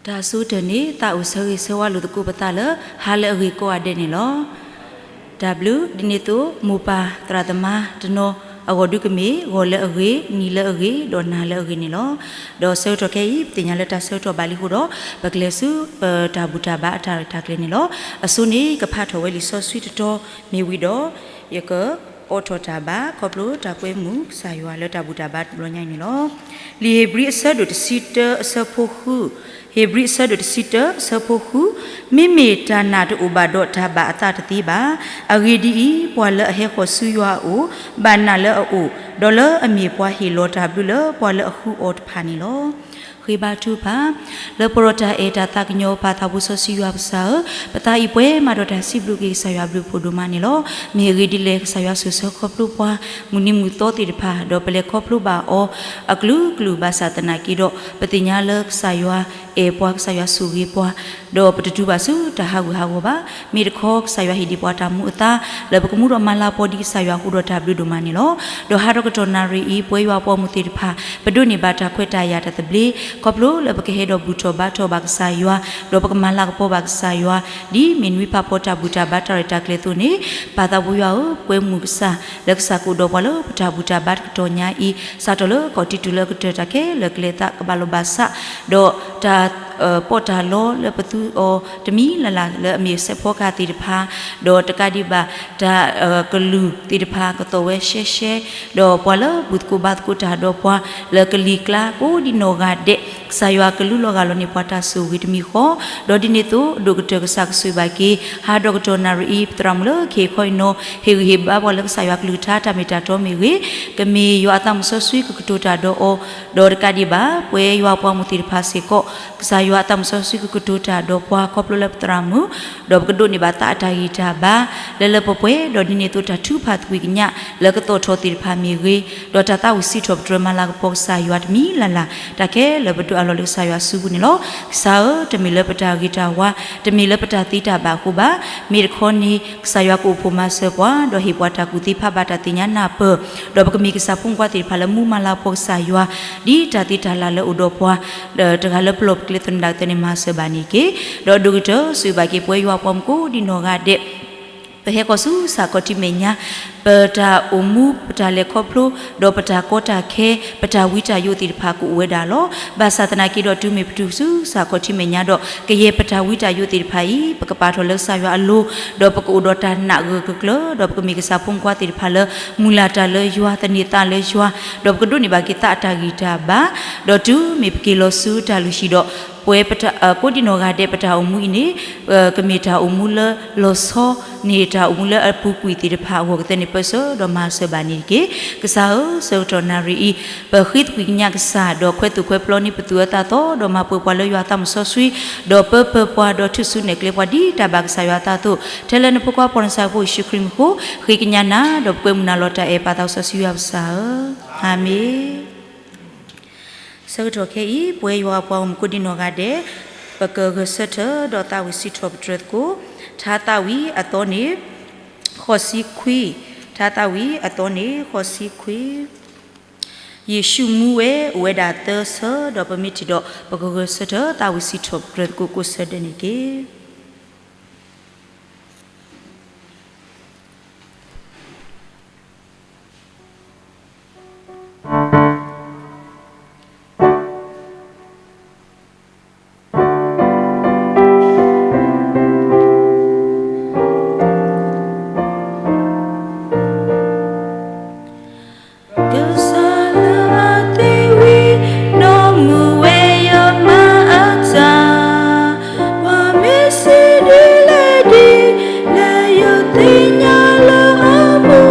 တၢ်ဆိကတၢၢ်န့ၣ် သးအိၣ်ဆၢဂ့ၤဆၢဝါလိာ်သကိးပသးလၢ ဟါလၢအဂ့ၤကိးဂၤဒဲးန့ၣ်လီၤ. တၢ်ဘျုး ဒ်န့ၣ်အသိး မိၢ်ပၢ်သရၣ်သမါတနီၤ အဂီၢ်ဒုးကမ့ၢ် ဂီၤလၢအဂ့ၤ, နံၤလၢအဂ့ၤ, ဒီးနၤလၢအဂ့ၤန့ၣ်လီၤ. ဒီးဆၢကတီၢ်ခဲအံၤ ပသ့ၣ်ညါလၢတၢ်ဆၢကတီၢ်ဘၣ်လံအဃိဒီး ပကလဲၤဆူပတၢ်ဘူၣ်တၢ်ဘါအတၢ်ရဲၣ်တၢ်ကျဲၤန့ၣ်လီၤ. အဆိန့ၣ် ယကဖးထီၣ်ဝဲလံာ်စီဆှံတတီၤမ့ၢ်ဝံၤဒီး ယကအိးထီၣ်တၢ်ဘါ ခီဖျိတၢ်ကွဲမုာ်ကစၢ်ယွၤလၢတၢ်ဘူၣ်တၢ်ဘါတဘျီညါအံၤန့ၣ်လီၤ. လံာ်ဧ့ၤဘြံၤအဆၢဒိၣ်တဆံတၢအဆၢဖိဃု, ဧ့ၤဘြံၤအဆၢဒိၣ်တဆံတၢအဆၢဖိဃု, မ့မ့ၢ်တၢ်နာ်တအိၣ်ဘၣ်ဒီးတၢ်ဘၣ်အသးတသ့ဘၣ်. အဂ့ၢ်ဒ်အံၤ, ပှၤလၢအဟဲဃီၤဆူယွၤအအိၣ် ဘၣ်နာ်လၢအအိၣ်, ဒီးလၢအမ့ၢ်ပှၤဟ့ၣ်လီၤတၢ်ဘျုးလၢပှၤလၢအဃုအီၤတဖၣ်န့ၣ်လီၤ. ဃ့ဘါထုကဖၣ်, လၢပှဲၤဒီးတၢ်အဲၣ်တၢ်သးကညီၤပၢ်သးဘိစီဆှံယွၤပကစၢ်ဧၢ, ပသးအံၤပှဲၤမးဒီးတၢ်စံးဘျုးက့ၤကစၢ်ယွၤဘျုးဖှိၣ်ဒိၣ်မးန့ၣ်လီၤ. မ့ၢ်အဂ့ၢ်ဒ်လဲၣ် ကစၢ်ယွၤဆိၣ်ဆၢခီဖျိပှၤ မုၢ်နံၤမုၢ်သီသ့ၣ်တဖၣ် ဒီးပလဲၤခီဖျိဘၣ်အီၤအကလုာ်ကလုာ်ဘၣ်ဆၣ်သနာ်က့ဒီး ပသ့ၣ်ညါလၢကစၢ်ယွၤအဲၣ်ပှၤ ကစၢ်ယွၤဆိၣ်ဂ့ၤပှၤ ဒီးပတတုၤဘၣ်ဆူတၢ်ဟးဂူာ်ဟးဂီၤဘၣ်. မ့ၢ်တခီ ကစၢ်ယွၤဟ့ၣ်ဒံးပှၤတၢ်မူအသါ လၢပကမူဒီးမၤလၤကပီၤဒံးကစၢ်ယွၤအဃိဒီးတၢ်ဘျုးဒိၣ်မးန့ၣ်လီၤ. ဒီးဟါဒီးကတီၢ်နၣ်ရံၣ်အံၤ ပဝဲယွၤအပှၤမုၢ်သ့ၣ်တဖၣ် ပဒိးန့ၢ်ဘၣ်တၢ်ခွဲးတၢ်ယာ်တၢ်သဘျ့ ခီဖျိလၢပကဟဲဒီးဘူၣ်ထီၣ်ဘါထီၣ်ဘၣ်ကစၢ်ယွၤ ဒီးပကမၤလၤကပီၤဘၣ်ကစၢ်ယွၤ ဒ်မ့ၢ်နွံဖးဖီတၢ်ဘူၣ်တၢ်ဘါတၢ်ရဲၣ်တၢ်ကျဲၤအသိးန့ၣ် ပၢ်သးဘိယွၤဧၢ, ပကွဲမုာ်ကစၢ် လၢကစၢ်ကအိၣ်ဒီးပှၤလၢပတၢ်ဘူၣ်တၢ်ဘါတကတီၢ်ညါအံၤ စးထီၣ်လၢကီၢ်တံတူးလၢအကတၢၢ် တၢ်ခဲလၢာ်ကလဲၤသးကဘၣ်လိာ်ဘၣ်စး ဒီးတၢ် ပီးတၢ်လီလၢပသူအီၤတမံၤလၢ်လၢ် လၢအမ့ၢ်စဲးဖီကဟၣ်သ့ၣ်တဖၣ်, ဒီးတကးဒံးဘၣ် တၢ်ကလုၢ်သ့ၣ်တဖၣ်ကသီၣ်ဝဲရှဲရှဲ, ဒီးပှၤလၢဘူၣ်သကိးဘါသကိးတၢ်ဒီးပှၤ လၢကလံၤကျါကိးဒံနီၢ်ဂၤဒဲး ကစၢ်ယွၤကလူလီၤဂာ်လီၤန့ၢ်ပှၤတၢ်ဆိၣ်ဂ့ၤတမံၤဃီ, ဒီးဒ်န့ၣ်အသိး အဒိၣ်ကတၢၢ်ကစၢ်ကဆိၣ်ဂ့ၤဘၣ်က့ၤ ဟါဒီးကတီၢ်နၣ်ရံၣ်အံၤ ပသရၣ်မုၣ်လၢခ့ခီအံၤနီၤ ဟ့ၣ်ဂံၢ်ဟ့ၣ်ဘါပှၤလၢကစၢ်ယွၤကလုၢ်ကထါတၢ်မ့ၢ်တၢ်တီမ့ၢ်ဂ့ၤ, ကမ့ၢ်ယွၤအသးမုၣ်စီဆှံကကတိၤတၢ်ဒီးအီၤ, ဒီးတကးဒံးဘၣ် ပဝဲယွၤအပှၤမုၢ်သ့ၣ်တဖၣ်စ့ၢ်ကီး ကစၢ်ယွၤအသးမုၣ်စီဆှံကကတိၤတၢ်ဒီးပှၤခီဖျိလၢပသရၣ်မုၣ်, ဒီးပကဒိးန့ၢ်ဘၣ်သးအတၢ်ဂံၢ်တၢ်ဘါ လၢလၢပှဲၤပှဲၤ, ဒီးဒ်န့ၣ်အသိးတၢ်ထုကဖၣ်သကွံာ်ကညး လၢကသီၣ်ထီၣ်သ့ၣ်တဖၣ်မ့ၢ်ဂ့ၤ, ဒီးတၢ်သးဝံၣ်စံးထီၣ်ပတြၢၤမၤလၤကပီၤကစၢ်ယွၤတမံၤလၢ်လၢ်, တၢ်ခဲလၢာ်ပဒိးအးလီၤလၢကစၢ်ယွၤစုပူၤန့ၣ်လီၤ. ကစၢ်ဧၢ, တမ့ၢ်လၢပတၢ်ဂ့ၤတၢ်ဝါ, တမ့ၢ်လၢပတၢ်သ့တၢ်ဘၣ်အဃိဘၣ်. မ့ၢ်တခီန့ၣ် ကစၢ်ယွၤကအိၣ်ဖှိၣ်မၤစၢၤပှၤ, ဒီးဟ့ၣ်ပှၤတၢ်ကူၣ်သ့ဖးဘၣ်တၢ်သ့ၣ်ညါနၢ်ပၢၢ်, ဒီးပကမ့ၢ်ကစၢ်ဖိမုၣ်ဖိခွါသ့ၣ်တဖၣ်လၢမူမၤလၤကပီၤကစၢ်ယွၤ ဒ်တၢ်သ့တၢ်လၢ်လၢအိၣ်ဒီးပှၤ တဂၤလၢပလီၢ်ပကျဲသနၢၣ်ကသၢန့ၣ်မၤစၢၤဘၣ်န့ၣ်တက့ၢ်. ဒီးဒိၣ်ကတၢၢ်စံးဘၣ်က့ၤ ပဝဲယွၤပှၤမုၣ်ကိးဒံနီၢ်ဂၤဒဲး ပဟဲဃီၤဆူစးခီၣ်ထံးမဲာ်ညါ, ပတၢ်အိၣ်မူ ပတၢ်လဲၤခီဖျိ ဒီးပတၢ်ကီတၢ်ခဲ ပတၢ်ဝံတၢ်ယိးသ့ၣ်တဖၣ်ကအိၣ်ဝဲဒၣ်လီၤ. ဘၣ်ဆၣ်သနာ်က့ဒီး တုၤမ့ၢ်ပတုၤဆူစးခီၣ်ထံးမဲာ်ညါဒီး ကယဲၢ်ပတၢ်ဝံတၢ်ယိးသ့ၣ်တဖၣ်အံၤ ပကပာ်ထီၣ်လၢကစၢ်ယွၤအလိၤ, ဒီးပကအိၣ်ဒီးတၢ်နာ်ဂၢၢ်ဂၢၢ်ကျၢၤကျၢၤ, ဒီးပကမ့ၢ်ကစၢ်ဖိမုၣ်ဖိခွါသ့ၣ်တဖၣ်လၢ မုၢ်လၢ်တၢ်လၢယွၤ, သန့ၤသးလၢယွၤ, ဒီးပကဒိးန့ၢ်ဘၣ်က့ၤသးအတၢ်ဂံၢ်တၢ်ဘါ, ဒီးတုၤမ့ၢ်ပက့ၤလီၤဆူတၢ်လုၢ်ဟံၣ်ဒီး ပဝဲ ကိးဒံနီၢ်ဂၤဒဲး ပတၢ်အိၣ်မူအံၤန့ၣ် ကမ့ၢ်တၢ်အိၣ်မူလၢလီၤဆီန့ၢ်တၢ်အိၣ်မူလၢအပူၤကွံာ်သ့ၣ်တဖၣ်အဂီၢ် ကသဲန့ၣ်ပၢၢ်ဆၢဒီးမၤစၢၤဘၣ်န့ၣ်တက့ၢ်. ကစၢ်ဧၢ, ဆၢကတီၢ်နၣ်ရံၣ်အံၤ ပဃ့သကွံာ်ကညးကစၢ် ဒီးခွဲးသူၣ်ခွဲးပျီန့ၢ်ပသူၣ်အသးသီ ဒီးမၤပှဲၤပှၤလၢယွၤအသးမုၢ်စီဆှံ, ဒီးပၢပၢၤပှၤ ဒီးထုးစုနဲၣ်ကျဲပှၤဒ်တၢ်ဘၣ်ကစၢ်ယွၤအသးအသိး, ထဲလၢနဖိခွါပှၤနဆၣ်ဖိယ့ၣ်ၡူးခရံာ်မံၤအဃိ ဃ့ကညးနၤ ဒီးပကွဲမုာ်နၤလီၤတၢ်အဲၣ်ပၢ်သးစီဆှံယွၤပကစၢ်ဧၢ, အၤမ့ၣ်. ဆၢကတီၢ်ခဲအံၤ ပဝဲယွၤအပှၤဂီၢ်မုၢ်ကိးဒံနီၢ်ဂၤဒဲး ပကဂဲၤဆၢထၢၣ်ဒီးသးဝံၣ်စံးထီၣ်ပတြၢၤသကိး ထါသးဝံၣ်အသီန့ၣ် ဃိးဆံခွံ, ထါသးဝံၣ်အသီန့ၣ် ဃိးဆံခွံ, ယ့ၣ်ၡူးမူဝဲ အိၣ်ဝဲဒၣ်သၢဆၢ ဒီးပမ့ၢ်ထံၣ်ဒီး ပကဂဲၤဆၢထၢၣ်သးဝံၣ်စံးထီၣ်ပတြၢၤသကိးကိးဆၢဒဲးန့ၣ်တက့ၢ်. ကစၢ်လၢအသံဝံၤ နီၢ်မုၢ်ဝဲယမၤအတၢ်, ပှၤမ့ၢ်စံးဒ်လဲၣ်ဒ်လဲၣ် ယသ့ၣ်ညါလၢအမူ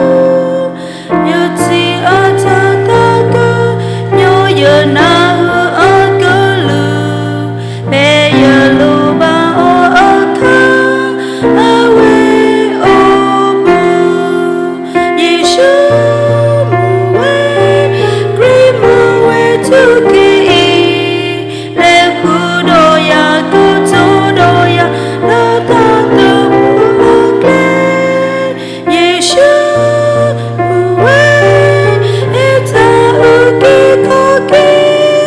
ယထံၣ်အတၢ်သးကညီၤ ယနၢ်ဟူအကလုၢ်, ဖဲယလိၣ်ဘၣ်အီၤအခါ အဝဲအိၣ်ဘူး. ယ့ၣ်ၡူးမူဝဲ ခရံာ်မူဝဲ ထူၣ်က့ၤအံၤ လဲၤဃုာ်ဒီးယၤ ကတိၤဒီးယၤ လၢတၢ်သးသမူအကျဲ ယ့ၣ်ၡူးမူဝဲ ဟ့ၣ်တၢ်အုၣ်က့ၤခီၣ်က့ၤ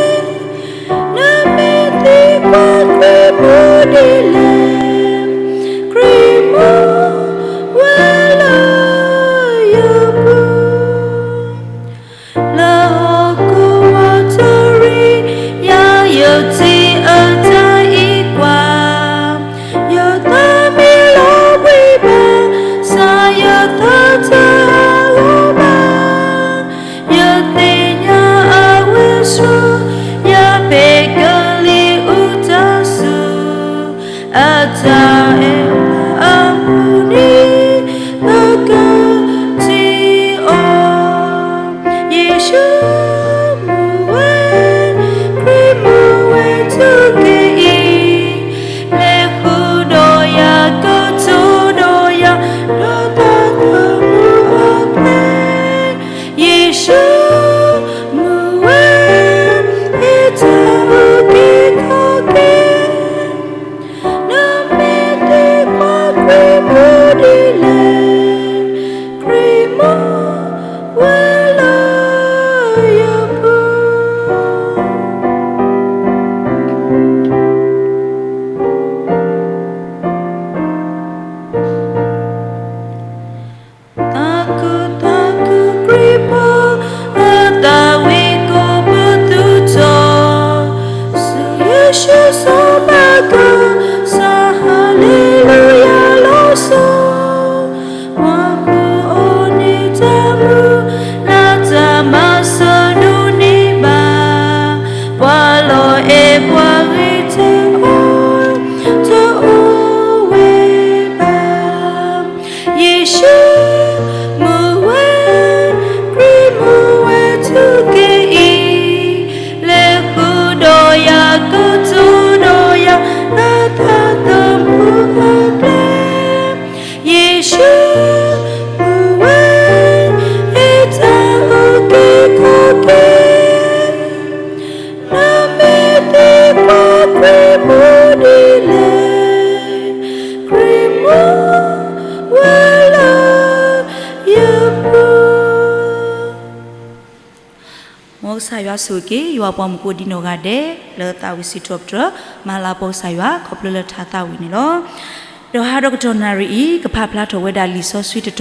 ဆိၣ်ဂ့ၤက့ၤ ယွၤပှၤမုၣ်ကိးဒံနီၢ်ဂၤဒဲး လၢသးဝံၣ်စံးထီၣ်ပတြၢၤ မၤလၤကပီၤကစၢ်ယွၤ ခီဖျိလၢထါသးဝံၣ်န့ၣ်လီၤ. ဒီးဟးဒီးကတီၢ်နၣ်ရံၣ်အံၤ ကဖးဖျါထီၣ်ဝဲဒၣ်လံာ်စီဆှံတ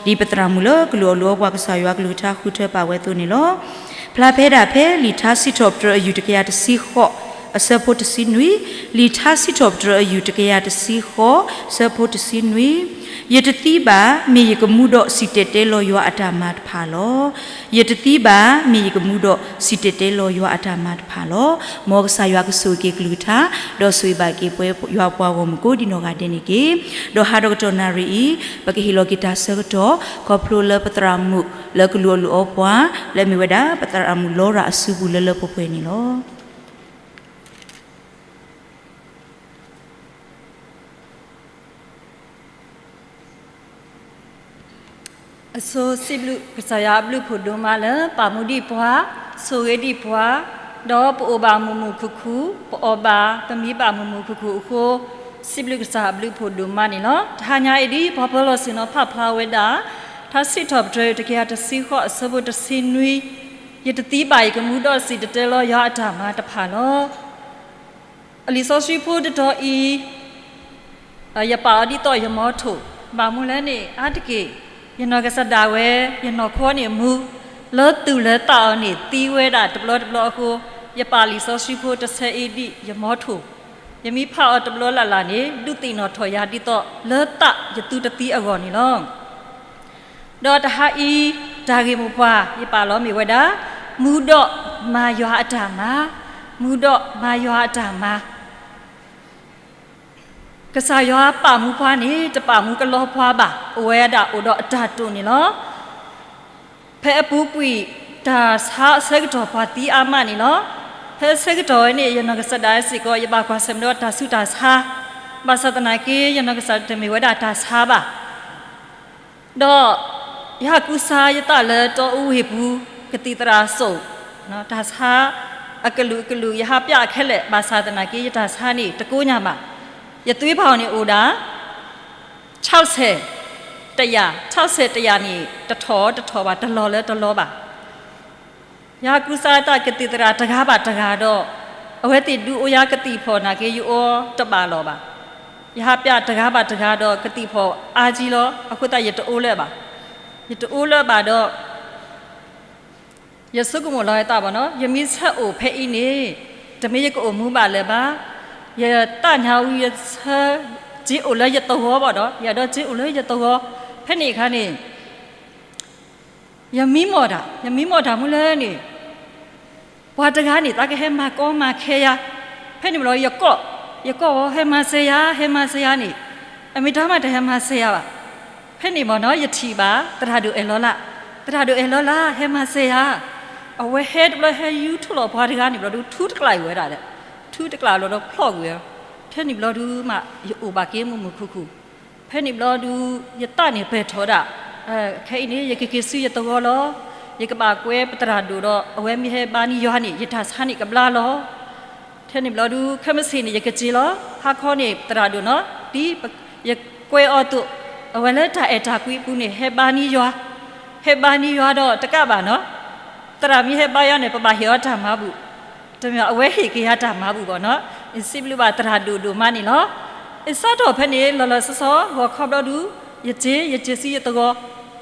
တီၤ ဒ်ပသရၣ်မုၣ်လၢကလုၢ်အီၣ်လုၢ်အီပှၤကစၢ်ယွၤကလုၢ်ကထါဃုထၢပာ်ဝဲအသိးန့ၣ်လီၤ. ဖျါဖဲဒၣ်ဖဲလံာ်ထါစံးထီၣ်ပတြၢၤအယူၢ်တကယၤတဆံဃိး အဆၢဖိတဆံနွံ, လံာ်ထါစံးထီၣ်ပတြၢၤအယူၢ်တကယၤတဆံဃိး ဆၢဖိတဆံနွံ, ယတသံဘၣ် မ့ၢ်ယကမူဒီးစံၣ်တဲၤတဲလီၤယွၤအတၢ်မၤတဖၣ်လီၤ. ယတသံဘၣ် မ့ၢ်ယကမူဒီးစံၣ်တဲၤတဲလီၤယွၤအတၢ်မၤတဖၣ်လီၤ. မ်ကစၢ်ယွၤကဆိၣ်ဂ့ၤက့ၤကလုၢ်ကထါ ဒီးဆိၣ်ဂ့ၤဘၣ်က့ၤပဝဲယွၤပှၤဂီၢ်မုၢ်ကိးဒံနီၢ်ဂၤဒဲးန့ၣ်တက့ၢ်. ဒီးဟးဒီးကတီၢ်နၣ်ရံၣ်အံၤ ပကဟ့ၣ်လီၤက့ၤတၢ်ဆၢကတီၢ် ခီဖျိလၢပသရၣ်မုၣ်လၢကလုၢ်အီၣ်လုၢ်အီပှၤ လၢအမ့ၢ်ဝဲဒၣ် ပသရၣ်မုၣ်လီရၣ်အစုပူၤလၢလၢပှဲၤပှဲၤန့ၣ်လီၤ. အဆိစံးဘျုးကစၢ်ယွၤအဘျုးအဖှိၣ်ဒိၣ်မးလၢ ပာ်မူဒံးပှၤ, ဆိၣ်ဂ့ၤဒံးပှၤ, ဒီးပအိၣ်ဘၣ်မုာ်မုာ်ခုၣ်ခုၣ်, ပအီၣ်ဘၣ်ပမံဘၣ်မုာ်မုာ်ခုၣ်ခုၣ်အဃိ, စံးဘျုးကစၢ်အဘျုးအဖှိၣ်ဒိၣ်မးန့ၣ်လီၤ. တဟါညါအံၤဒ် ပှၤပၢၤလီၢ်ဆ့ၣ်နီၤဖးဖျါဝဲဒၣ် ထါစံးထီၣ်ပတြၢၤတကယၤတဆံဃိးအဆၢဖိတဆံနွံ, ယတသံဘၣ် ယကမူဒီးစံၣ်တဲၤတဲလီၤယွၤအတၢ်မၤတဖၣ်လီၤ. အလံာ်စီဆှံဖိတတီၤအံၤ ယပာ်အီၤဒ်သိးယမီထိၣ်, ဘၣ်မနုၤလဲၣ်န့ၣ် အါတက့ၢ် ယနီၢ်ကစၢ်ဒၣ်ဝဲ ယနီၢ်ခိန့ၣ်မူ, လၢသူၣ်လၢသးအီၤန့ၣ် သံဝဲဒၣ်တဘျီတဘျီအဃိ, ယပာ်လံာ်စီဆှံဖိတဆၢအံၤဒ်ယမီထိၣ်, ယမ့ၢ်ဖးအီၤတဘျီလၢ်လၢ်န့ၣ် ဒုးသ့ၣ်နီၣ်ထီၣ်ယၤဒ်သိးလၢသးယသူတသံအဂီၢ်န့ၣ်လီၤ. ဒီးတဟါအံၤ တၢ်ဂ့ၢ်မိၢ်ပှၢ် ယပာ်လီၤမ့ၢ်ဝဲဒၣ် မူဒီးမၤယွၤအတၢ်မၤ, မူဒီးမၤယွၤအတၢ်မၤ. ကစၢ်ယွၤပာ်မူပှၤန့ၣ် တပာ်မူကလီပှၤဘၣ်, အိၣ်ဝဲဒၣ်အိၣ်ဒီးအတၢ်တိာ်န့ၣ်လီၤ. ဖဲအပူၤကွံာ် တၢ်ဆါအဆၢကတီၢ်ပှၤသံအါမးန့ၣ်လီၤ. ဖဲအဆၢကတီၢ်ဝဲန့ၣ် ယနီၢ်ကစၢ်ဒၣ်စ့ၢ်ကီး ယဘၣ်ကွၢ်ဆၢၣ်မဲာ်ဒီးတၢ်ဆူးတၢ်ဆါ, ဘၣ်ဆၣ်သနာ်က့ ယနီၢ်ကစၢ်တမ့ၢ်ဝဲဒၣ်တၢ်ဆါဘၣ်. ဒီးယဟးကူစါယသးလၢတီအူဝ့ၢ်ပူၤ ကသံၣ်သရၣ်စိၣ်, တၢ်ဆါအကလုာ်ကလုာ် ယဟးပျးအခဲလၢာ်, ဘၣ်ဆၣ်သနာ်က့ ယတၢ်ဆါန့ၣ် တကိညၢ်ဘၣ်. ယသွံၣ်ဖးအီၤန့ၣ်အိၣ်ဒၣ် ဆီဆဲးတယၢ်, ဆီဆဲးတယၢ်န့ၣ် တထီၣ်တထီၣ်ဘၣ်, တလီၤလၢတလီၤဘၣ်. ယဟးကူစါတၢ်ကသံၣ်သရၣ်တဂၤဘၣ်တဂၤဒီး အဝဲသ့ၣ်ဒုးအိၣ်ယၤကသံၣ်ဖီၣ်နာ်က့ ယအိၣ်တဘၣ်လီၤဘၣ်. ယဟးပျးတဂၤဘၣ်တဂၤဒီး ကသံၣ်ဖီၣ်အါကံလီၤ, အဃိသတး ယတအိၣ်လၢၤဘၣ်. ယတအိၣ်လၢၤဘၣ်ဒီး ယဆိကမိၣ်လီၤယသးဘၣ်နီၤ, ယမ့ၢ်ဆၢအိၣ်ဖဲအံၤန့ၣ် တမ့ၢ်ယကအိၣ်မူဘၣ်လၢၤဘၣ်. ယသးညါဝံၤ ယဆၢက့ၤအိၣ်လၢယသဝီဘၣ်ဒီး ယအဲၣ်ဒိးက့ၤအိၣ်လၢယသဝီ, ဖဲန့ၣ်အခါန့ၣ် ယမံမီၢ်တၢ်, ယမံမီၢ်တၢ်မနုၤလဲၣ်န့ၣ် ပှၤတဂၤန့ၣ် သးကဟဲမၤကီမၤခဲယၤ, ဖဲန့ၣ်ဘျီယကိး, ယကိးဝဲ ဟဲမၤစၢၤယၤ, ဟဲမၤစၢၤယၤန့ၣ် အမ့ၢ်တၢ်မၤတဟဲမၤစၢၤယၤဘၣ်. ဖဲန့ၣ်မ့ၢ်နီၤ ယထံၣ်ဘၣ် သရၣ်ဒိၣ်အဲၣ်လီၤလး, သရၣ်ဒိၣ်အဲၣ်လီၤလး ဟဲမၤစၢၤယၤ. အဝဲဟဲတဘျီ ဟဲယူၤထူၣ်လီၤပှၤတဂၤန့ၣ်ဘျီဒုး ထူတကျးအံၤဝဲဒၣ်ဒီး ထူတကျးလီၤဒီးဖျီၣ်ကွံာ်ဝဲ. ဖဲန့ၣ်ဘျီဒုးမး ယအိၣ်ဘၣ်က့ၤမုာ်မုာ်ခုၣ်ခုၣ်. ဖဲန့ၣ်ဘျီဒုး ယသးန့ၣ်ပဲာ်ထီၣ်ဒၣ်, ခဲအံၤန့ၣ် ယကက့ၤဆူယသဝီလီၤ. ယကဘၣ်ကွဲပသရၣ်ဒိၣ်ဒီး အဝဲမ့ၢ်ဟဲဘါန့ၢ်ယွၤန့ၣ် ယတၢ်ဆါန့ၣ်ကဘျါလီၤ. ဖဲန့ၣ်ဘျီဒုး ခဲမုၢ်ဆ့ၣ်န့ၣ် ယကက့ၤလီၤ. ဟါခီန့ၣ် သရၣ်ဒိၣ်နီၤ ဒ်ယကွဲးအီၤအသိး အဝဲလၢတၢ်အဲၣ်တၢ်ကွံအပူၤန့ၣ် ဟဲဘါန့ၢ်ယွၤ, ဟဲဘါန့ၢ်ယွၤဒီးတကးဘၣ်နီၤ သရၣ်မ့ၢ်ဟဲဘါယၤန့ၣ် ပဘၣ်ဟ့ၣ်အီၤတၢ်မၤဘူၣ်, တမ့ၢ်အဝဲဟ့ၣ်က့ၤယၤတၢ်မၤဘူၣ်ဘၣ်နီၤ. ယစံးဘျုးဘၣ်သရၣ်ဒိၣ်ဒိၣ်မးန့ၣ်လီၤ. အစးထီၣ်ဖဲန့ၣ် လီၤလီၤဆီဆီ ဂီၤခီဘျီဒုး ယက့ၤ ယက့ၤဆူယသဝီ,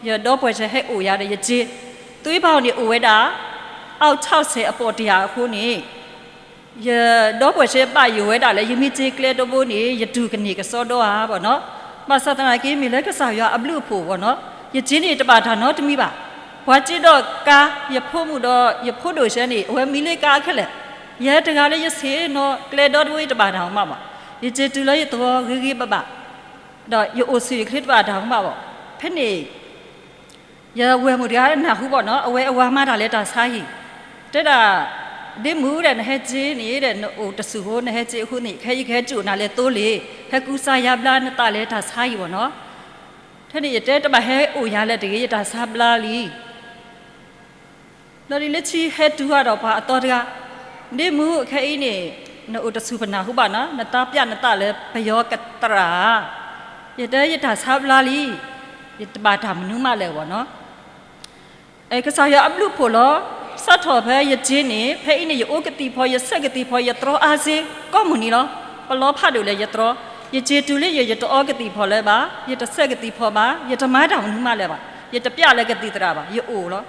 ယဒီပုၢ်ဝဲၢ်ဆၢဟဲအိၣ်ယၤဒီးယက့ၤ, သွံၣ်ဖးအီၤန့ၣ်အိၣ်ဝဲဒၣ် အီးဆီဆဲးအပိာ်တယၢ်အဃိန့ၣ် ယဒီပုၢ်ဝဲၢ်ဆၢဘၣ်ယိၣ်ဝဲဒၣ်လၢ ယမ့ၢ်က့ၤကျဲတဘိန့ၣ် ယတူၢ်ကန့ၢ်ကစီဒီဧါဘၣ်နီၤ. ဘၣ်ဆၣ်သနာ်က့ မ့ၢ်လၢကစၢ်ယွၤအဘျုးအဖှိၣ်ဘၣ်နီၤ ယက့ၤန့ၣ်တဘၣ်တၢ်နီတမံၤဘၣ်. ပှၤက့ၤဒီးကါ ယဖိမုၣ်ဒီးယဖိဒိၣ်ဆၢန့ၣ် အဝဲမံလၢကါခဲလၢာ်, ယဲတဂၤလၢယဆ့ၣ်နီၤကျဲဒီတဘိအံၤတဘၣ်တၢ်မးဘၣ်. ယက့ၤတုၤလၢယသဝီဂ့ၤဂ့ၤဘၣ်ဘၣ်, ဒီးယအိၣ်ဆူၣ်ယချ့တဘၣ်တၢ်မးဘၣ်. ဖဲန့ၣ် ယဝဲၢ်မုၣ်တဂၤနၢ်ဟူဘၣ်နီၤ အဝဲအဝၤမၤတၢ်လၢတၢ်ဆါဟံၣ်, တဲဒၣ် ဒ့မုၣ်ဒီး နဟဲက့ၤန့ၣ်ဒီး နအိၣ်တဆူၣ်ဖိ နဟဲက့ၤအဃိန့ၣ် ခဲအံၤကဟဲကၠိၣ်နၤလၢသိလ့ၣ်, ဟဲကူစါယၤဘျါနသးလၢတၢ်ဆါဟံၣ်ဘၣ်နီၤ. ထဲန့ၣ် ယတဲတဘၣ်ဟဲအိၣ်ယၤလၢတဂ့ၤ ယတၢ်ဆါဘျါလံ လီၤဒ်လၢခံဟဲတုၤဃီဒီးပှၤအသီတဂၤ, ဒ့မုၣ် ခဲအံၤန့ၣ် နအိၣ်တဆူၣ်ပနၢ်ဟူဘၣ်နီၤ နသးပျးနသးလၢပယီၤကသရၣ်, ယတဲယတၢ်ဆါဘျါလံ, ယတဘၣ်တၢ်မနုၤမးလၢၤဘၣ်နီၤ. ကစၢ်ယွၤအဘျုးအဖှိၣ်လီၤ. စးထီၣ်ဖဲယစ့န့ၣ် ဖဲအံၤန့ၣ် ယအိၣ်ကသံၣ်ဖီ ယဆဲးကသံၣ်ဖီ ယတြီအါစ့ ကိးမုၢ်နံၤလီၤ. ပလီဖးဒိၣ်လၢယတြီ, ယစ့တုၤလၢယ ယတအီကသံၣ်ဖီလၢၤဘၣ်, ယတဆဲးကသံၣ်ဖီဘၣ်, ယတမၤတၢ်မနုၤမးလၢၤဘၣ်, ယတပျဲလၢကသံၣ်သရၣ်ဘၣ်, ယအိၣ်လီၤ.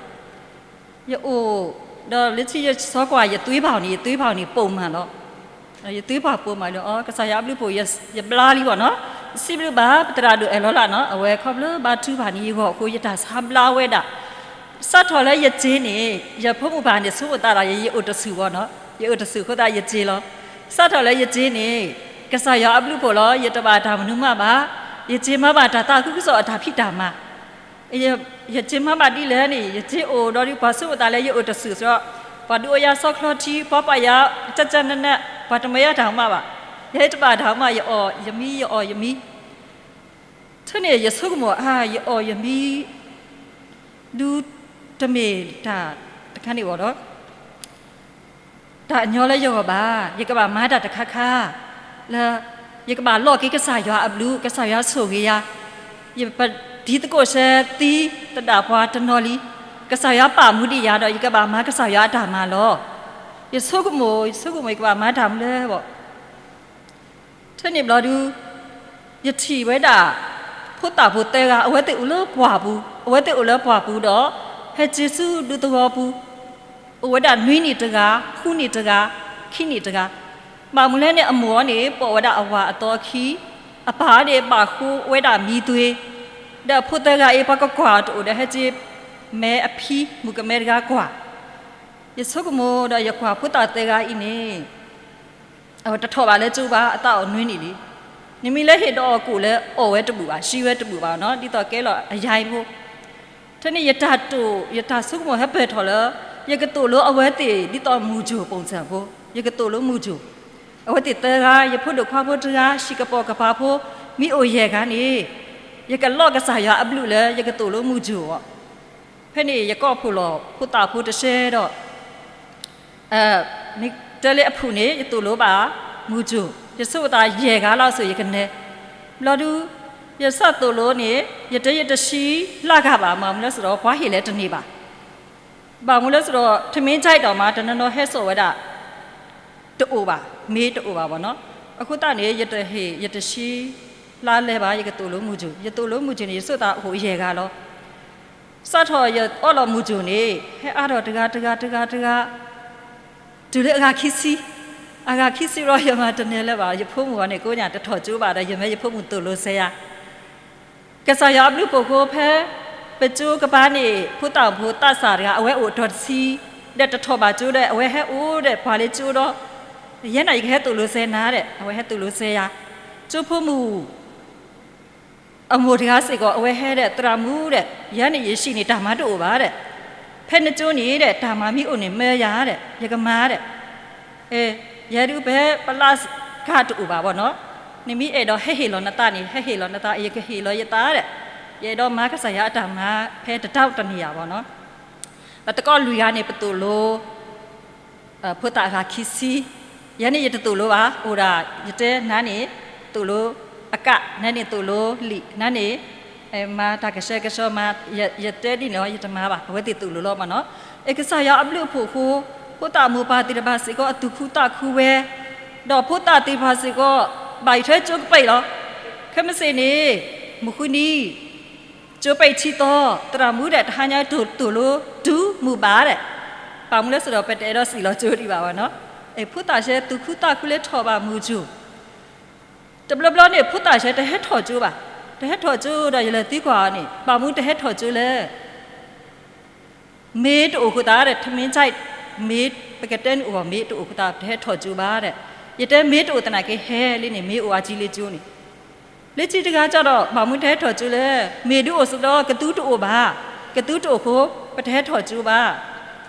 ယအိၣ်, ဒီးလၢဆံယစီၤကွၢ် ယသွံၣ်ဖးအီၤန့ၣ် ယသွံၣ်ဖးအီၤန့ၣ် ပိာ်မၤလီၤ. ယသွံၣ်ဖးပိာ်မၤလၢအီၤ ကစၢ်ယွၤအဘျုးအဖှိၣ် ယဘျါလံဘၣ်နီၤ, ယစံးဘျုးဘၣ် ပသရၣ်ဒိၣ်အဲၣ်လီၤလၢ်နီၤ, အဝဲခီဖျိဘါထုကဖၣ်န့ၣ် ယဂီၢ်အဃိ ယတၢ်ဆါဘျါဝဲဒၣ်. စးထီၣ်လၢယစ့န့ၣ် ယဖိမုၣ်ပၢ်န့ၣ် ဆိကမိၣ်သးဒီး ယအိၣ်တဆူၣ်ဘၣ်နီၤ, ယအိၣ်တဆူၣ်အဃိသတးယစ့လီၤ. စးထီၣ်လၢယစ့န့ၣ် ကစၢ်ယွၤအဘျုးအဖှိၣ်လီၤ, ယတဘၣ်တၢ်မနုၤမးဘၣ်, ယစ့မၤဘၣ်တၢ်သးခုကစီၣ်အတၢ်ဖံးတၢ်မၤ ယစ့မၤဘၣ်ဒ်လဲၣ်န့ၣ် ယစ့အိၣ်ဒီးဒုး ပှၤဆိကမိၣ်သးလၢယအိၣ်တဆူၣ်စ့ၢ်, ပှၤဒုးအိၣ်ယၤဆီချီထံ, ပှၤပာ်ယၤကၠၢ်ကၠၢ်နးနး, ပှၤတမၤယၤတၢ်မးဘၣ်, ယဟဲတဘၣ်တၢ်မး ယအီၣ်ယမံ ယအီၣ်ယမံ. ထဲန့ၣ် ယဆိကမိၣ်အါ ယအီၣ်ယမံ ဒုးတမ့ၢ်တၢ်တခါန့ၣ်ဘၣ်ဒီး တၢ်ညီလၢယဂီၢ်ဘၣ်, ယကဘၣ်မၤတၢ်တခါခါ လၢ ယကဘၣ်လီၢ်က့ၤကစၢ်ယွၤအဘျုး ကစၢ်ယွၤဆိၣ်ဂ့ၤယၤ, ယပဒံသကိးဆၢသံသဒၣ်ပှၤတနီၤလံ, ကစၢ်ယွၤပာ်မူဒံးယၤဒီး ယကဘၣ်မၤကစၢ်ယွၤအတၢ်မၤလီၤ. ယဆိကမိၣ် ယဆိကမိၣ်ယကဘၣ်မၤတၢ်မနုၤလၢၤဘၣ်. ထဲန့ၣ်ဘျီဒုး ယထံၣ်ဝဲဒၣ် ဖိသၣ်ဖိသၢဂၤ အဝဲသ့ၣ်အိၣ်လၢပှၢ်ပူၤ, အဝဲသ့ၣ်အိၣ်လၢပှၢ်ပူၤဒီး ဟဲစ့ဆူဒူသဝီပူၤ, အိၣ်ဝဲဒၣ်နွံနံၣ်တဂၤ, ဃုနံၣ်တဂၤ, ခံနံၣ်တဂၤ. ဘၣ်မနုၤလဲၣ်န့ၣ် အမိၢ်န့ၣ် ပိာ်ဝဲဒၣ်အဝၤအသီအခံ, အပၢ်န့ၣ် ဘၣ်ဃိဝဲဒၣ်မံသွ့, ဒီးအဖိသၢဂၤအံၤ ပှၤကကွၢ်တအိၣ်ဒီး ဟဲစ့မဲအဖံမုၣ်ကမဲတဂၤကွၢ်. ယဆိကမိၣ်ဒီးယကွၢ်ဖိသၣ်သၢဂၤအံၤန့ၣ် အဝဲတထီၣ်ဘၣ်လၢကၠိဘၣ်, အသးအိၣ်နွံနံၣ်လံ. နမ့ၢ်လၢဟ့ၣ်ဒီးအီၤကိၣ်လၢ အီၣ်ဝဲတဘူၣ်ဘၣ်, ဆံဝဲတဘူၣ်ဘၣ်နီၤ, ဒ်သိးကဲလီၤအယါအံၤဖိ. ထဲန့ၣ်ယတၢ်တိာ် ယတၢ်ဆိကမိၣ်ဟဲပၢၢ်ထီၣ်လၢ ယကသိၣ်လိအဝဲသ့ၣ်ဒ်သိးမုၢ်ကိၣ်ပိၣ်စၢ်ဖိ, ယကသိၣ်လိမုၢ်ကိၣ်. အဝဲသ့ၣ်သၢဂၤ ယဖိဒိၣ်ခွါဖိတဂၤ ဟံၣ်ကပိာ်ကပၤဖိ မ့ၢ်အိၣ်ယဲၢ်ဂၤန့ၣ် ယကလီၢ်ကစၢ်ယွၤအဘျုးလၢ ယကသိၣ်လိမုၢ်ကိၣ်အီၤ. ဖဲန့ၣ်ယကိးဖှိၣ်လီၤဖိသၣ်ဖိတဆၢဒီး မ့ၢ်တဲလၢအဖုၣ်န့ၣ် ယသိၣ်လိဘၣ်မုၢ်ကိၣ်, ယဆိကမိၣ်သးယဲၢ်ဂၤလီၤစ့ၢ် ယကနဲ. ဘျီဒုး ယစးသိၣ်လိန့ၣ် ယတဲယတဆံလၢ်ဂၤဘၣ်, ဘၣ်မနုၤလဲၣ်စ့ၢ်ဒီး ပှၤဟ့ၣ်လဲၣ်တန့ၢ်ဘၣ်. ဘၣ်မနုၤလဲၣ်စ့ၢ်ဒီး ထမင်းချိုက်ဒီးမး တနီၤနီၤဟဲစိာ်ဝဲဒၣ် တအိၣ်ဘၣ်, မ့ၤတအိၣ်ဘၣ်ဘၣ်နီၤ. အဃိသတးန့ၣ် ယတဟ့ၣ် ယတဆံလၢ်လဲၤဘၣ်, ယကသိၣ်လိမုၢ်ကိၣ်, ယသိၣ်လိမုၢ်ကိၣ်န့ၣ် ယဆိကမိၣ်သးအိၣ်ယဲၢ်ဂၤလီၤ. စးထီၣ်ယအီၣ်လီၤမုၢ်ကိၣ်န့ၣ် ဟဲအါထီၣ်တဂၤ တဂၤ တဂၤ တဂၤ တုၤလၢအဂၤခံဆံ, အဂၤခံဆံဘျီ ယမၤတနဲလၢၤဘၣ်, ယဖိမုၣ်အီၤန့ၣ် ကိးညါတထီၣ်ကၠိဘၣ်ဒီး ယမ့ၢ်ယဖိမုၣ်သိၣ်လိစဲယၤ. ကစၢ်ယွၤအဘျုးအဖှိၣ်အဃိ ဖဲပကၠိကပၤန့ၣ် ဖိသၣ်ဖိသးစၢ်တဂၤ အဝဲအိၣ်အတီၤတဆံ ဒီးတထီၣ်ဘၣ်ကၠိဒီး အဝဲဟဲအိၣ်ဒီးပှၤလၢကၠိဒီး ယဲန့ၣ် ယကဟဲသိၣ်လိစဲနၤဒီး အဝဲဟဲသိၣ်လိစဲယၤ. ကၠိဖိမုၣ် အမိၢ်တဂၤစ့ၢ်ကီး အဝဲဟဲဒီး သရၣ်မုၣ်ဒီး ယဲန့ၣ် ယဟံၣ်န့ၣ် တၢ်မၤတအိၣ်ဘၣ်ဒီး ဖဲနကၠိန့ၣ်ဒီး တၢ်မၤမ့ၢ်အိၣ်န့ၣ် မၢယၤဒီး ယကမၤဒီး ယဲဒုးဖဲပလၢ်ကၢ်တအိၣ်ဘၣ်ဘၣ်နီၤ, နမ့ၢ်အဲၣ်ဒိးဟဲဟ့ၣ်လီၤနသးန့ၣ် ဟဲဟ့ၣ်လီၤနသး ယကဟ့ၣ်လီၤယသးဒီး ယအဲၣ်ဒိးမၤကစၢ်ယွၤအတၢ်မၤ ဖဲတတၢ်တနံၤယၤဘၣ်နီၤ. ပသကိးလွံၢ်ဂၤန့ၣ် ပသိၣ်လိ ဖိသၣ်အဂၤခံဆံ, ယဲန့ၣ်ယတသိၣ်လိဘၣ်, အိၣ်ဒၣ် ယတဲနၤန့ၣ် သိၣ်လိအကၣ်, နၤန့ၣ်သိၣ်လိလံာ်, နၤန့ၣ် မၤတၢ်ကဆှဲကဆှီမၤ, ယတဲဒ်န့ၣ်လီၤ ယတမၤဘၣ်, အဝဲသ့ၣ်သိၣ်လိလီၤမးနီၤ. အဲ ကစၢ်ယွၤအဘျုးအဖှိၣ်အဃိ ဖိသၣ်မိၢ်ပၢ်သ့ၣ်တဖၣ်စ့ၢ်ကီး အသူၣ်ခုသးခုဝဲ, ဒီးဖိသၣ်သ့ၣ်တဖၣ်စ့ၢ်ကီး ဘၣ်ယထွဲကၠိကပဲၢ်လီၤ. ခဲမုၢ်ဆ့ၣ်န့ၣ် မုၢ်ဃုနံၤ ကၠိပဲာ်ထံသီ, သရၣ်မုၣ်ဒီး တဟါညါတိၢ်သိၣ်လိတုၤမုၢ်ဘၣ်ဒီး, ဘၣ်မနုၤလဲၣ်စ့ၢ်ဒီး ပတအဲၣ်ဒိးစံၣ်လီၤကၠိဒံးဘၣ်ဘၣ်နီၤ. အဲ ဖိသၣ်ဆဲ သူၣ်ခုသးခုလၢထီၣ်ဘၣ်မုၢ်ကိၣ်, တဘျီဘျီန့ၣ် ဖိသၣ်ဆဲတဟဲထီၣ်ကၠိဘၣ်, တဟဲထီၣ်ကၠိဒီး ယလဲၤသံကွၢ်အီၤန့ၣ် ဘၣ်မနုၤတဟဲထီၣ်ကၠိလဲၣ်. မ့ၤတအိၣ်ဃိသတးဒီး ထမင်းချိုက် မ့ၤ ပကတဲန့ၣ်အိၣ် မ့ၤတအိၣ်ဃိသတး တဟဲထီၣ်ကၠိဘၣ်ဒီး, ယတဲမ့ၤတအိၣ်သနာ်က့ ဟဲလံန့ၣ် မ့ၤအိၣ်အါကံလၢကၠိန့ၣ်, လၢခံတဂၤကဒီး ဘၣ်မနုၤတဟဲထီၣ်ကၠိလဲၣ်, မ့ၤဒုးအိၣ်စ့ၢ်ဒီး ကသူတအိၣ်ဘၣ်, ကသူတအိၣ်ဃိ ပတဟဲထီၣ်ကၠိဘၣ်.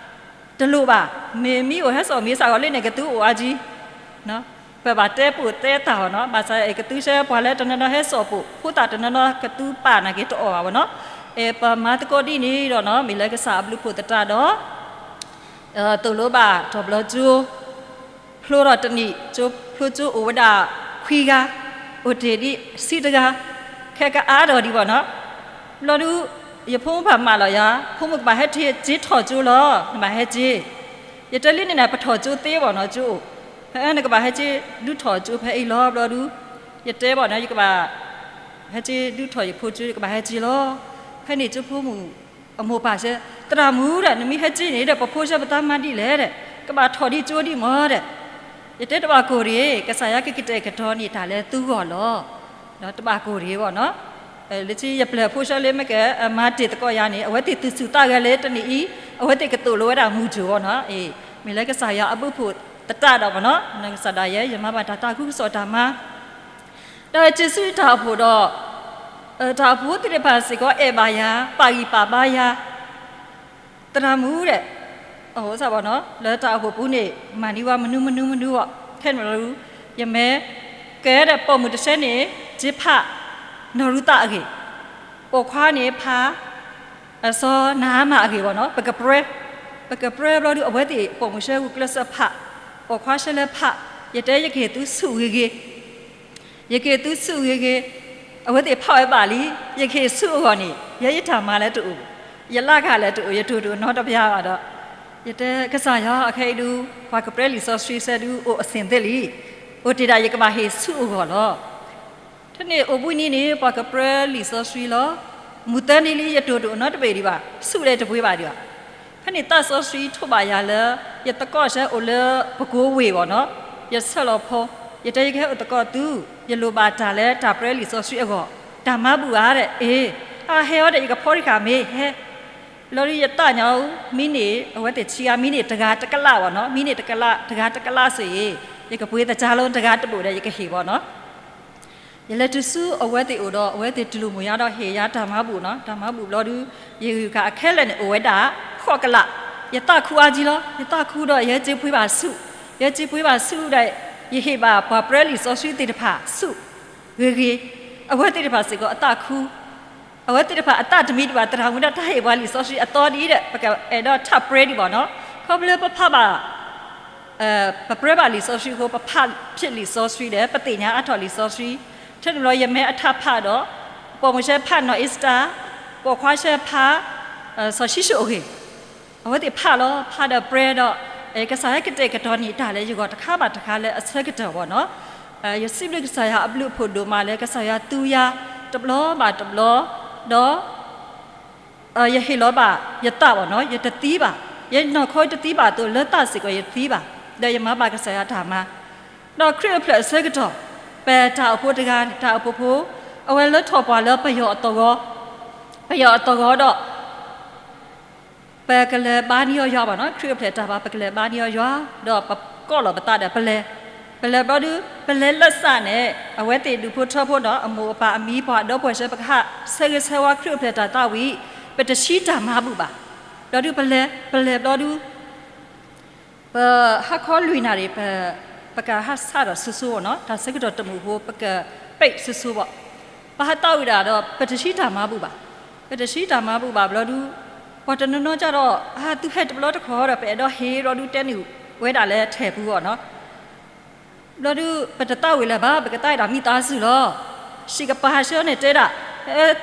တလိၣ်ဘၣ်, မ့ၤမ့ၢ်အိၣ်ဟဲစိာ်မ့ၤစးဂီၤလံန့ၣ် ကသူအိၣ်အါကံ ပဘၣ်တဲပိာ်တဲသးအီၤနီၤ, ဘၣ်ဆၣ်အဲ ကသူဆဲပှၤလၢတနီၤနီၤဟဲစိာ်ပိာ်, ဖိသၣ်တနီၤနီၤ ကသူပာ်နာ်က့တအီၣ်ဘၣ်ဘၣ်နီၤ. အဲ ပမၤသကိးဒ်န့ၣ်ဒီးနီၤ မ့ၢ်လၢကစၢ်အဘျုးအဖှိၣ်သတးဒီး သိၣ်လိဘၣ်ထီၣ်ဘျီကၠိ, ဖျိထီၣ်တနံၣ်, ဖျိကၠိအိၣ်ဝဲဒၣ်ခွံဂၤ, အိၣ်တ့ၢ်ဒံးဆံတဂၤ, ခဲကအါထီၣ်ဒံးဘၣ်နီၤ. ဘျီဒုး ယဖိမုၣ်ဖးမးလီၤယၤ, ဖိမုၣ်ကဘၣ်ဟဲက့ၤထီၣ်ကၠိလီၤ, နဘၣ်ဟဲက့ၤ. ယတဲလံန့ၣ်န့ၣ် ပထီၣ်ကၠိသ့ဘၣ်နီၤ ကၠိအိၣ်, နကဘၣ်ဟဲက့ၤဒုးထီၣ်ကၠိဖဲအံၤလီၤဘျီဒုး, ယတဲဘၣ်န့ၣ် ယကဘၣ် ဟဲက့ၤဒုးထီၣ်ယဖိကၠိ ယကဘၣ်ဟဲက့ၤလီၤ. ဖဲန့ၣ်ကၠိဖိမုၣ်အမိၢ်ပၢ်စဲ, သရၣ်မုၣ်ဒီး နမ့ၢ်ဟဲက့ၤန့ၣ်ဒီး ပဖိဆၢပတၢ်မါဒ်လဲၣ်ဒီး ကဘၣ်ထီၣ်ဒံးကၠိဒံးမၢ်ဒီး, ယတဲတဘၣ်ကိၢ်တဂ့ၤ, ကစၢ်ယွၤကကတဲာ်ကတီၤန့ၢ်တၢ်လၢသုဂီၢ်လီၤ. ဒီးတဘၣ်ကိၢ်တဂ့ၤဘၣ်နီၤ. လၢခံယပျဲၢ်ဖိဆၢလၢမ့ၢ်က မၤတ့ၢ်သကိးယၤန့ၣ် အဝဲသ့ၣ်သူၣ်ဆူၣ်သးဂဲၤလၢတနံၤအံၤ, အဝဲသ့ၣ်ကသိၣ်လိဝဲဒၣ်မုၢ်တြိၤဘၣ်နီၤ. မ့ၢ်လၢကစၢ်ယွၤအဘျုးအဖှိၣ်သတးဒီးဘၣ်နီၤ, ကစၢ်ဒၣ်ယဲ ယမၤဘၣ်တၢ်တၢ်ကူကစီၣ်တၢ်မၤ ဒီးစံးဆူတၢ်အိၣ်ဖှိၣ်ဒီး, တၢ်အိၣ်ဖှိၣ်သ့ၣ်တဖၣ်စ့ၢ်ကီးအဲၣ်ဘၣ်ယၤ, ပာ်ဂံၢ်ပာ်ဘါယၤ, သရၣ်မုၣ်ဒီး, အဃိသတးဘၣ်နီၤ လၢတၢ်အိၣ်ဖှိၣ်ပူၤန့ၣ် မၤန့ၢ်ဝဲမနုၤမနုၤမနုၤဘၣ်, ခဲန့ၣ်လီၤ, ယမ့ၢ်ကဲဒီးပိာ်မုၣ်တဆဲန့ၣ် က့ၤဖးနီၢ်ရူၤသးအဂ့ၢ်, ပိာ်ခွါန့ၣ်ဖး အစီၤနၤမၢ်အဂ့ၢ်ဘၣ်နီၤ, ပကပြၢ, ပကပြၢဘျီဒုး အဝဲသ့ၣ်ပိာ်မုၣ်ဆၢဂုာ်ကျဲးစၢးဖး, ပိာ်ခွါဆၢလၢဖး, ယတဲယကဟ့ၣ်သုဆူၣ်ဂ့ၤဂ့ၤ, ယကဟ့ၣ်သုဆူၣ်ဂ့ၤဂ့ၤ, အဝဲသ့ၣ်ဖးဝဲဘၣ်လံ, ယကဟ့ၣ်ဆူၣ်အဂီၢ်န့ၣ် ယဲယတၢ်မၤလၢတအိၣ်, ယလၢ်ကလဲၣ်တအိၣ်, ယတိၢ်တိၢ်နီတဘျီဘၣ်ဒီး, ယတဲကစၢ်ယွၤအခဲအံၤဒုး ပှၤကပြၢလံာ်စီဆှံဆၢဒုးအိၣ်အသ့ၣ်သ့ၣ်လံ, အိၣ်တ့ၢ်ဒၣ်ယကဘၣ်ဟ့ၣ်ဆူၣ်အဂီၢ်လီၤ. ထဲန့ၣ်အိၣ်ဘှံးနံၤန့ၣ် ပှၤကပြၢလံာ်စီဆှံလီၤ. မုၢ်သၢနံၤလံ ယတိၢ်တိၢ်နီတဘ့ၣ်ဒံးဘၣ်, ဆူၣ်လၢတပှ့ၤဘၣ်ဒံးဘၣ်. ဖဲန့ၣ်သးစီဆှံထိးဘၣ်ယၤလၢ ယသကိးဆၢအိၣ်လၢပကိးဝ့ၢ်ဘၣ်နီၤ, ယဆၢလီၤဖိ, ယတဲယကဟဲအိၣ်သကိးသု, ယလိၣ်ဘၣ်တၢ်လၢတၢ်ပြၢလံာ်စီဆှံအဂီၢ်, တၢ်မၤဘူၣ်ဧါဒီး, အ့, အဟဲအီၤဒီး ယကဖီတခါမ့ၢ်ဟဲ လီၤဒုးယသးညါအူ, မံန့ၢ်အဝဲသ့ၣ်ဆံးအါ, မံန့ၢ်တဂၤတကလးဘၣ်နီၤ, မံန့ၢ်တဂၤတကလးစ့ၢ်အံၤ, ယကပှ့ၤသတြီၤလၢတဂၤတဘိၣ်ဒီး ယကဟ့ၣ်ဘၣ်နီၤ. ယလဲၤတုၤဆူအဝဲသ့ၣ်အိၣ်ဒီး အဝဲသ့ၣ်တူၢ်လိာ်မုာ်ယၤဒီးဟ့ၣ်ယၤတၢ်မၤဘူၣ်နီၤ, တၢ်မၤဘူၣ်ဘျီဒုး, ယဂုၢ်ကၤအခဲလၢာ်န့ၣ် အိၣ်ဝဲဒၣ်ဃိးကလး, ယသးခုအါကံလီၤ, ယသးခုဒီး ယဟဲက့ၤပှ့ၤဘၣ်ဆူၣ်, ယဟဲက့ၤပှ့ၤဘၣ်ဆူၣ်ဒီး, ယဟ့ၣ်ဘၣ်ပှၤပြၢလံာ်စီဆှံသ့ၣ်တဖၣ်ဆူၣ်ဂ့ၤဂ့ၤ, အဝဲသ့ၣ်တဖၣ်စ့ၢ်ကီးအသးခု အဝဲသ့ၣ်တဖၣ်အသးတမံဒံးဘၣ်, သရၣ်မုၣ်ဒီး တၢ်ဟ့ၣ်ပှၤလံာ်စီဆှံအသီဒ်အံၤဒီး ပကအဲၣ်ဒိးထးပြဲဒံးဘၣ်နီၤ. ခီဖျိပဖးဘၣ်, ပပြၢဘၣ်လံာ်စီဆှံအဃိ ပဖးဖျါလံာ်စီဆှံဒီး ပသ့ၣ်ညါအါထီၣ်လံာ်စီဆှံ, ထဲန့ၣ်ဘျီယမ့ၢ်အထးဖးဒီး, ပိာ်မုၣ်ဆဲဖးနီၢ်အ့စတၢ, ပိာ်ခွါဆဲဖး, စီၤၡံၣ်စိၣ်အဂ့ၢ် အဝဲသ့ၣ်ဖးလီၤ, ဖးဒီးပြဲဒီး, ကစၢ်ယွၤကတဲာ်ကတီၤန့ၢ်တၢ်လၢယဂီၢ်တခါဘၣ်တခါလၢအဆၢကတီၢ်ဘၣ်နီၤ. ယစံးဘျုးကစၢ်ယွၤအဘျုးအဖှိၣ်ဒိၣ်မးလၢကစၢ်ယွၤသူယၤတဘျီဘၣ်တဘျီ, ဒီး ယဟ့ၣ်လီၤဘၣ်ယသးဘၣ်နီၤ, ယတသံဘၣ်, ယနီၢ်ခိတသံဘၣ်အသိး လၢသးစ့ၢ်ကီးယတသံဘၣ်, ဒီးယမၤဘၣ်ကစၢ်ယွၤတၢ်မၤ, ဒီးခရံာ်အိၣ်ဖျဲၣ်အဆၢကတီၢ်, ပတၢ်အိၣ်ဖှိၣ်တဂၤန့ၣ် တၢ်အိၣ်ဖှိၣ်ဖိ, အဝဲလၢထီၣ်ပှၤလၢပယီၤအသဝီ, ပယီၤအသဝီဒီး ပကလဲၤဘါန့ၢ်အီၤယွၤဘၣ်နီၤ, ခရံာ်အိၣ်ဖျဲၣ်တၢ်ဘၣ် ပကလဲၤဘါန့ၢ်အီၤယွၤ, ဒီးပကိးလီၤပသးဒီးပလဲၤ, ပလဲၤဘျီဒုး, ပလဲၤလၢစးန့ၣ် အဝဲသ့ၣ်ဒူၣ်ဖိထၢဖိဒီး အမိၢ်အပၢ်အမံၤပှၤဒီပုၢ်ဝဲၢ်ဆၢ ပကဟးဆၢဂ့ၤဆၢဝါခရံာ်အိၣ်ဖျဲၣ်တၢ်သးဝံၣ်, ပတဆံးတၢ်မၤဘူၣ်ဘၣ်, ဘျီဒုးပလဲၤ, ပလဲၤဘျီဒုး ပဟါခီလွံၢ်နၣ်ရံၣ် ပ, ပကဟးဆၣ်ဒီးစိၤစိၤဘၣ်နီၤ, တၢ်ဆၢကတီၢ်တမုာ်ဖိ ပကပ့းစိၤစိၤဘၣ်, ပဟးသးဝံၣ်ဒၣ်ဒီး ပတဆံးတၢ်မၤဘူၣ်ဘၣ်, ပတဆံးတၢ်မၤဘူၣ်ဘၣ်ဘျီဒုး, ပှၤတနီၤနီၤကဒီး အသုဟဲတဘျီတခီဒီး ပအဲၣ်ဒိးဟ့ၣ်ဘျီဒုးတဲန့ၢ်ဝဲဒၣ်လၢထဲၣ်ပူၤဘၣ်နီၤ ဘျီဒုး ပတသးဝံၣ်လၢၤဘၣ်, ပကသးဝံၣ်ဒၣ်မံသးစုလီၤ. စံးကပၤဟးဆှၢန့ၣ်တဲဒၣ်,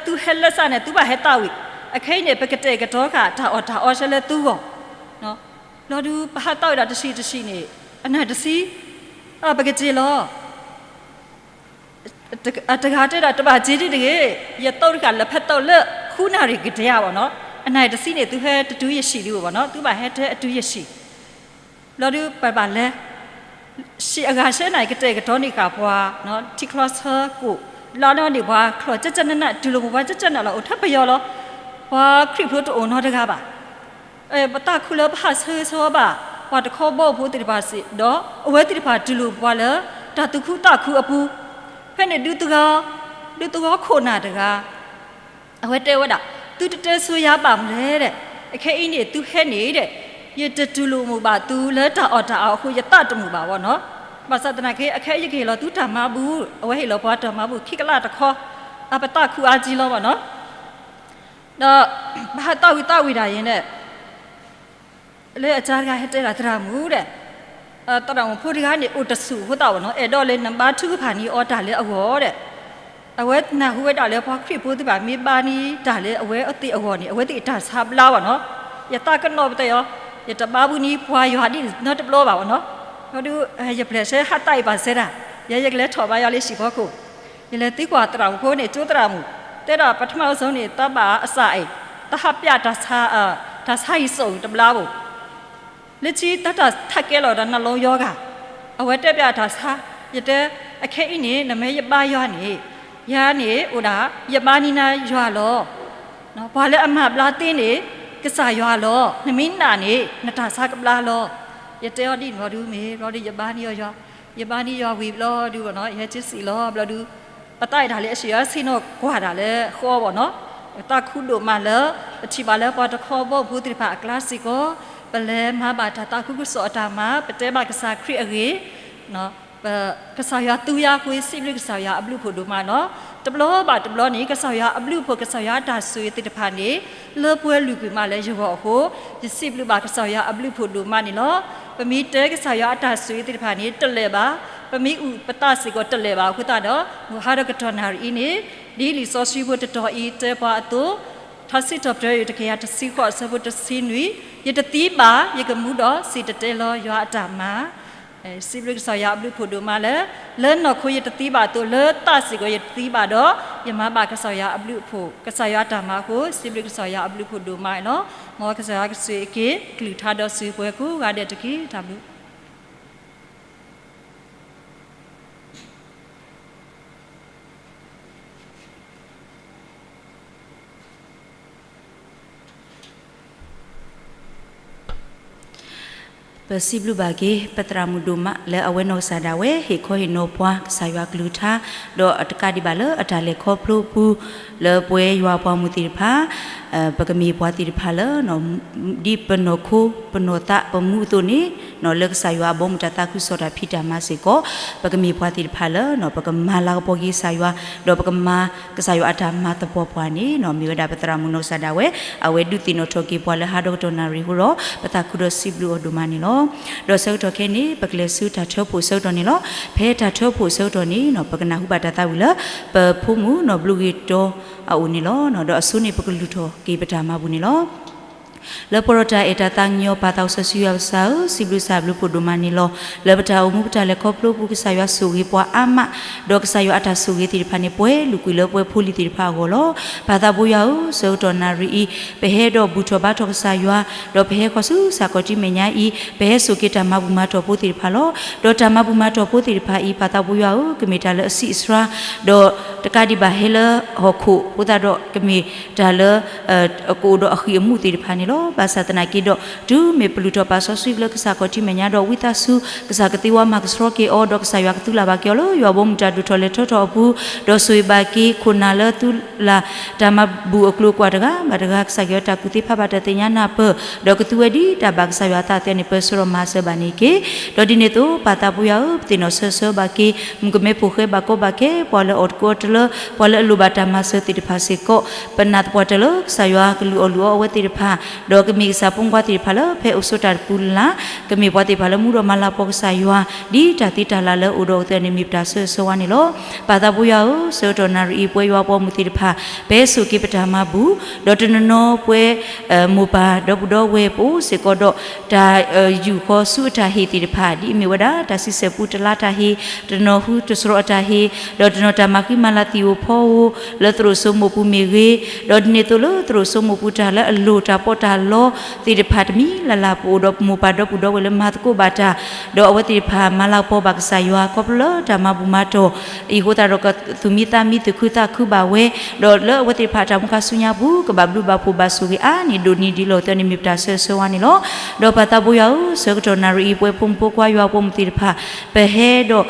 သုဟဲလၢစးန့ၣ် သုဘၣ်ဟဲသးဝံၣ်, အခဲအံၤန့ၣ် ပကတဲာ်ကတီၤဃာ်တၢ်အီၣ်တၢ်အီဆှၢလၢသုဂီၢ်, ဘျီဒုး ပဟးသးဝံၣ်ဒၣ်တဆံးတဆံးန့ၣ်, အနၢ်တဆံ, ပကစ့လီၤ တဂၤတဲဒၣ် တဘၣ်စ့ဒ်တဂ့ၤ, ယသိတဂၤလၢဖဲသိလၢ ဃုနၣ်ရံၣ်ကတၢၢ်ဧါဘၣ်နီၤ, အနၢ်တဆံန့ၣ် သုဟဲတတုၤယဟံၣ်ဒံးဘၣ်နီၤ, သုဘၣ်ဟဲထဲအတုၤယဟံၣ်, ဘျီဒုးပဘၣ်လဲၤ, ဟံၣ်အဂၤဆၢနၣ်ရံၣ်ကတဲာ်ကတီၤန့ၢ်ဃာ်ပှၤ, ထံချီဆၢကိၣ်, လါနီၣ်န့ၣ်ပှၤချီၣ်ကၠၢ်ကၠၢ်နးနး တူၢ်လိာ်မုာ်ပှၤကၠၢ်ကၠၢ်နးနးလီၤ, အိၣ်ထဲပယီၤလီၤ, ပှၤခရံာ်ဖိတအိၣ်နီတဂၤဘၣ် ပသးခုလၢပဟးဆၢဂ့ၤဆၢဝါဘၣ်, ပှၤတခီဘီဖိသ့ၣ်တဖၣ်စ့ၢ်, ဒီးအဝဲသ့ၣ်တဖၣ်တူၢ်လိာ်ပှၤလၢ တၢ်သူၣ်ခုသးခုအပူၤ, ဖဲန့ၣ်ဒုးသဂီၤ, ဒုးသဂီၤခိၣ်နၢ်တဂၤ, အဝဲတဲဝဲဒၣ်, သုတတဲဆိယၤဘၣ်မနုၤလဲၣ်ဒီး, အခဲအံၤန့ၣ်သုဟဲန့ၣ်ဒီး, ယတတူၢ်လိာ်မုာ်ဘၣ်သုလၢတၢ်အီၣ်တၢ်အီအဃိ ယသးတမုာ်ဘၣ်ဘၣ်နီၤ, ဘၣ်ဆၣ်သနာ်က့ အခဲအံၤယကဟ့ၣ်လီၤသုတၢ်မၤဘူၣ်, အဝဲဟ့ၣ်လီၤပှၤတၢ်မၤဘူၣ်ခံကလးတခီ, အပသးခုအါကံလီၤဘၣ်နီၤ ဒီးပဟးသးဝံၣ်သးဝံၣ်ဒၣ်ယဲန့ၣ်, လၢအကစၢ်တဂၤဟဲတဲဒၣ်သရၣ်မုၣ်ဒီး, သရၣ်မုၣ်ဖိတဂၤန့ၣ် အိၣ်တဆူၣ်အဃိသတးဘၣ်နီၤ, အဲၣ်ဒိးလၢနဘါထုကဖၣ်န့ၢ်အီၤတၢ်လၢအဂီၢ်ဒီး, အဝဲနၢ်ဟူဝဲဒၣ်လၢပှၤခရံာ်ဖိသ့ၣ်တဖၣ် မ့ၢ်ဘါန့ၢ်တၢ်လၢအဝဲသ့ၣ်အဂီၢ်န့ၣ် အဝဲသ့ၣ်တၢ်ဆါဘျါဘၣ်နီၤ. ယသးကနီၣ်ပသးအီၤ, ယတဘါဘူးန့ၢ်ပှၤယွၤဒ်နီတဘျီဘၣ်နီၤ. ဒီးဒုး ယပျဲၢ်ဆဲဟးသးအံၤပာ်စဲဒၣ်, ယဲယကလဲၤထီၣ်ဘါယွၤလၢဟံၣ်ဖီခိၣ်, ယလဲၤသံကွၢ်သရၣ်မုၣ်ဖိန့ၣ် ကၠိသရၣ်မုၣ်, တဲဒၣ်ပထမဦးဆုံးန့ၣ် သးဘၣ်အစးအံၤ, သးဟးပျးတၢ်ဆါ, တၢ်ဆါဟံၣ်စိၣ်တဘျါဘၣ် လၢခံတၢ်ထးကဲလီၤဒီး နှလုံးရောဂါ, အဝဲတဲပျးတၢ်ဆါ, ယတဲ, အခဲအံၤန့ၣ် နမ့ၢ်ယဘါယွၤန့ၣ်, ယၤန့ၣ်အိၣ်ဒၣ် ယဘါန့ၢ်နၤယွၤလီၤ. ပှၤလၢအမၤဘျါသ့န့ၣ် ကစၢ်ယွၤလီၤ. နမ့ၢ်နာ်န့ၣ် နတၢ်ဆါကဘျါလီၤ. ယတဲအီၤဒ်န့ၣ်ဘျီဒုး မ့ၢ်ဘျီဒုး ယဘါန့ၢ်ယွၤ, ယဘါန့ၢ်ယွၤဝံၤဘျီဒုးဘၣ်နီၤ ယဟဲက့ၤစံးလီၤဘျီဒုး ပသးအံၤဒၣ်လၢအစံးအီၤဆ့ၣ်နီၤကွၢ်ဒၣ်လၢဃီဘၣ်နီၤ. တၢ်ခူဒိၣ်မးလၢ ပထံၣ်ဘၣ်လၢပှၤတခီဘီဖိသ့ၣ်တဖၣ်အကျါစ့ၢ်ကီး, ပလဲၤမၤဘၣ်တၢ်သးခုကစီၣ်အတၢ်မၤ, ပတဲဘၣ်ကစၢ်ခရံာ်အဂ့ၢ်, ကစၢ်ယွၤသူယၤအဃိ ယစံးဘျုးကစၢ်ယွၤအဘျုးအဖှိၣ်ဒိၣ်မးနီၤ. တဘျီဘၣ်တဘျီန့ၣ် ကစၢ်ယွၤအဘျုးအဖှိၣ် ကစၢ်ယွၤအတၢ်ဆိၣ်ဂ့ၤသ့ၣ်တဖၣ်န့ၣ် လၢပှဲၤလုာ်ကွံာ်မးလၢယဂီၢ်အဃိ, ယစံးဘျုးဘၣ်ကစၢ်ယွၤအဘျုးအဖှိၣ်ဒိၣ်မးန့ၣ်လီၤ. ပမ့ၢ်တဲကစၢ်ယွၤအတၢ်ဆိၣ်ဂ့ၤသ့ၣ်တဖၣ်န့ၣ် တလၢာ်ဘၣ်, ပမ့ၢ်အုၣ်ပသးစ့ၢ်ကီးတလၢာ်ဘၣ်အဃိသတးဒီး မုၢ်ဟါဒီးကတီၢ်နၣ်ရံၣ်အံၤန့ၣ် ဒ်လံာ်စီဆှံဖိတတီၤအံၤတဲပှၤအသိး, ထါစံးထီၣ်ပတြၢၤယိၤတကယၤတဆံဃိးအဆၢဖိတဆံနွံ, ယတသံဘၣ်, ယကမူဒီးစံၣ်တဲၤတဲလီၤယွၤအတၢ်မၤ စံးဘျုးကစၢ်ယွၤအဘျုးအဖှိၣ်ဒိၣ်မးလၢ လၢနီၢ်ခိယတသံဘၣ်အသိး လၢသးစ့ၢ်ကီးယတသံဘၣ်ဒီး ယမၤဘၣ်ကစၢ်ယွၤအဘျုးအဖှိၣ် ကစၢ်ယွၤအတၢ်မၤအဃိ စံးဘျုးကစၢ်ယွၤအဘျုးအဖှိၣ်ဒိၣ်မးလီၤ. မ်ကစၢ်ယွၤကဆိၣ်ဂ့ၤအက့ၤ ကလုၢ်ကထါဒီးစံးပှဲၤကိးဂၤဒဲးတက့ၢ်. တၢ်ဘျုး ပစံးဘျုးဘၣ်က့ၤ ပသရၣ်မုၣ်ဒိၣ်မးလၢအဝဲနီၢ်ကစၢ်ဒၣ်ဝဲ ဟ့ၣ်ခီဟ့ၣ်နီၤပှၤကစၢ်ယွၤကလုၢ်ကထါ, ဒီးအတကးဒံးဘၣ်လၢအတၢ်လဲၤခီဖျိအပူၤ လၢပဝဲယွၤအပှၤမုၣ်သ့ၣ်တဖၣ် ပကမ့ၢ်ပှၤသ့ၣ်တဖၣ်လၢ ဒ်ပနီၢ်ခိပနီၢ်သးပမူအသိးန့ၣ် လၢကစၢ်ယွၤအဘီမုၢ်တၢ်သးခုကစီၣ်တၢ်ဖံးတၢ်မၤစ့ၢ်ကီး ပကမ့ၢ်ပှၤသ့ၣ်တဖၣ်လၢ ပကမၤလၤကပီၤက့ၤကစၢ်ယွၤ ဒီးပကမၤကစၢ်ယွၤအတၢ်မၤသပှၢ်ပှၢ်န့ၣ် မ့ၢ်ဝဲဒၣ်ပသရၣ်မုၣ်နီၢ်ကစၢ်ဒၣ်ဝဲ အဝဲဒုးသ့ၣ်နီၣ်ထီၣ်က့ၤပှၤလၢဟါဒီကတီၢ်နၣ်ရံၣ်အဃိဒီး ပသးခုဒီးစံးဘျုးအီၤဒိၣ်မးန့ၣ်လီၤ. ဒီးဆၢကတီၢ်ခဲအံၤန့ၣ် ပကလဲၤဆူတၢ်ထၢဖှိၣ်အဆၢကတီၢ်န့ၣ်လီၤ. ဖဲတၢ်ထၢဖှိၣ်အဆၢကတီၢ်န့ၣ် ပကနၢ်ဟူဘၣ်တၢ်သးဝံၣ်လၢ ပဖိမုၣ်နီၢ်ဘျုးဂ့ၤတီအအိၣ်န့ၣ်လီၤ. ဒီးအဆိန့ၣ် ပကလုၢ်ထီၣ်က့ၤပတၢ်မၤပူၤန့ၣ်လီၤ. လၢပှဲၤဒီးတၢ်အဲၣ်တၢ်သးကညီၤ ပၢ်သးစီဆှံယွၤပကစၢ်ဧၢ, စံးဘျုးကစၢ်အဘျုးဖှိၣ်ဒိၣ်မးန့ၣ်လီၤ. လၢပတၢ်အိၣ်မူပတၢ်လဲၤခီဖျိပူၤ ကစၢ်ယွၤဆိၣ်ဂ့ၤပှၤအါမး, ဒီးကစၢ်ယွၤအတၢ်ဆိၣ်ဂ့ၤသ့ၣ်တဖၣ်န့ၣ် ပှဲၤလုာ်ကွံာ်လၢပဝဲဖိလံၤသ့ၣ်တဖၣ်အဂီၢ်လီၤ. ပၢ်သးဘိယွၤဧၢ, ဆၢကတီၢ်နၣ်ရံၣ်အံၤ ပဟဲဒီးဘူၣ်ထီၣ်ဘါထီၣ်ကစၢ်ယွၤ, ဒီးပဟဲဃီၤဆူကစၢ်ခီၣ်ထံးမဲာ်ညါအံၤ ပဟဲဆိၣ်က့ၤတၢ်မၤဘူၣ်မၤတီၢ်ဖိသ့ၣ်တဖၣ်လီၤ. ဒီးတၢ်မၤဘူၣ်မၤတီၢ်ဖိသ့ၣ်တဖၣ်အံၤ ပၢ်သးဘိယွၤဧၢ, ကမ့ၢ်တၢ်လၢအဆံးအစှၤ, ဒီးတကးဒံးဘၣ်ဟဲလၢဟီၣ်ခိၣ်အဃိသတးဒီး ကမ့ၢ်တၢ်လၢ ကအိၣ်ဒီးအဃံၢ်အမူးသ့ၣ်တဖၣ်န့ၣ်လီၤ. ဘၣ်ဆၣ်သနာ်က့ဒီး တုၤမ့ၢ်ပလုၢ်ထီၣ်ပာ်စီဆှံလၢကစၢ်ခီၣ်ထံးမဲာ်ညါဒီး ဝံသးစူၤကစၢ်ကသ့ဝါမၤကဆှီက့ၤအီၤ, ဒီးကစၢ်ယွၤကသုးလၢ်ဘၣ်က့ၤအီၤလၢယွၤဘီမုၢ်တၢ်ဒိၣ်ထီၣ်လဲၤထီထီၣ်အပူၤ, ဒီးဆိၣ်ဂ့ၤဘၣ်က့ၤခိၣ်နၢ်လၢသုးလၢ်တၢ်မၤဘူၣ်အကျိၤအကွာ်တဂၤဘၣ်တဂၤ, ကစၢ်က့ၤအတၢ်ကူၣ်သ့ဖးဘၣ်တၢ်သ့ၣ်ညါနၢ်ပၢၢ်, ဒီးကသူဝဲဒ်တၢ်ဘၣ်ကစၢ်ယွၤအသးအသိးန့ၣ် ပၢဆှၢဒီးမၤစၢၤဘၣ်န့ၣ်တက့ၢ်. ဒီးဒ်န့ၣ်အသိး ပၢ်သးဘိယွၤဧၢ, ပသ့ၣ်နီၣ်ဆၢဆၢဘၣ်က့ၤ မုၣ်ကမဲဖိဃဲဘၣ်ကီဘၣ်ခဲ, ပှၤလၢအအိၣ်တကီတလၢ ပှၤလၢအလိၣ်ဘၣ်တၢ်မၤစၢၤသ့ၣ်တဖၣ်စ့ၢ်ကီး, ပနာ်သပှၢ်တၢၢ်လၢကစၢ်ယွၤကလုၢ်အီၣ်လုၢ်အီအဝဲသ့ၣ်တဖၣ်, ဒီးကမ့ၢ်ကစၢ်ဖိမုၣ်ဖိခွါသ့ၣ်တဖၣ်လၢဖဲအိၣ်ဆိးတၢ်တပူၤလၢ်လၢ်, ကမ့ၢ်ပှၤသ့ၣ်တဖၣ်လၢမူဒီးမၤလၤကပီၤကစၢ်ယွၤ ဒ်တၢ်သ့တၢ်လၢ်လၢအိၣ်ဒီးအဝဲသ့ၣ်န့ၣ် မ့ၢ်ပတၢ်ဆၢဂ့ၤဆၢဝါန့ၣ်လီၤ. ပၢ်သးဘိယွၤဧၢ, ဆၢကတီၢ်နၣ်ရံၣ်အံၤ ပဝဲယွၤပှၤမုၣ်သ့ၣ်တဖၣ် ပဟဲဆိၣ်က့ၤပတၢ်မၤဘူၣ်, ဒီးတနီၤနီၤပဝဲ မိၢ်ပၢ်ဒီပုၢ်ဒီဝဲၢ် ပအိၣ်စ့ၢ်ကီးဒီး တၢ်ယူာ်ဃီၤဆူအတၢ်ဟ့ၣ်သ့ၣ်တဖၣ်, ဒ်အမ့ၢ်ဝဲဒၣ် တၢ်ဆံဆဲၣ်ပူတလါတၢ်ဟ့ၣ်, တနီၤဃုတစရီအတၢ်ဟ့ၣ်, ဒီးတနီၤတၢ်မၤဃံမၤလၤသံၣ်ဧိၤဖီဧိၤ လၢသရိာ်စိမိၣ်ပူၤမ့ၢ်ဂ့ၤ, ဒီးဒ်န့ၣ်အသိးလၢသရိာ်စိမိၣ်ပူၤတၢ်လၢအလိၤတၢ်ပီးတၢ်လီသ့ၣ်တဖၣ်တမံၤလၢ်လၢ် ပအိၣ်ဒီးပမိၢ်ပၢ်ဒီပုၢ်ဒီဝဲၢ်လၢမၤသကိးဘၣ်တၢ်, ဒီးအဝဲသ့ၣ်တဖၣ်မၤလၤကပီၤဘၣ်ကစၢ်ယွၤ ခီဖျိလၢတၢ်မၤဘူၣ်မၤတီၢ်အံၤအဃိသတးဒီး ကသူၣ်မံသးမံ သူၣ်ခုသးခုဘၣ်ဝဲ, ဒီးလၢအဝဲသ့ၣ်တဖၣ်အတၢ်အိၣ်မူခါဆူညါပူၤ ကဘၣ်ဘျုးဘၣ်ဖှိၣ်ဘၣ်ဆိၣ်ဂ့ၤအါန့ၢ်ဒိၣ်န့ၢ်ဒံးလီၤအဝဲသ့ၣ်န့ၣ် မ့ၢ်ပတၢ်ဆၢဂ့ၤဆၢဝါန့ၣ်လီၤ. ဒီးပၢ်သးဘိယွၤဧၢ, ဆၢကတီၢ်နၣ်ရံၣ်အံၤ ပဝဲဖိမုၣ်ဖိခွါယွၤပှၤမုၣ်သ့ၣ်တဖၣ် ပဟဲဒီး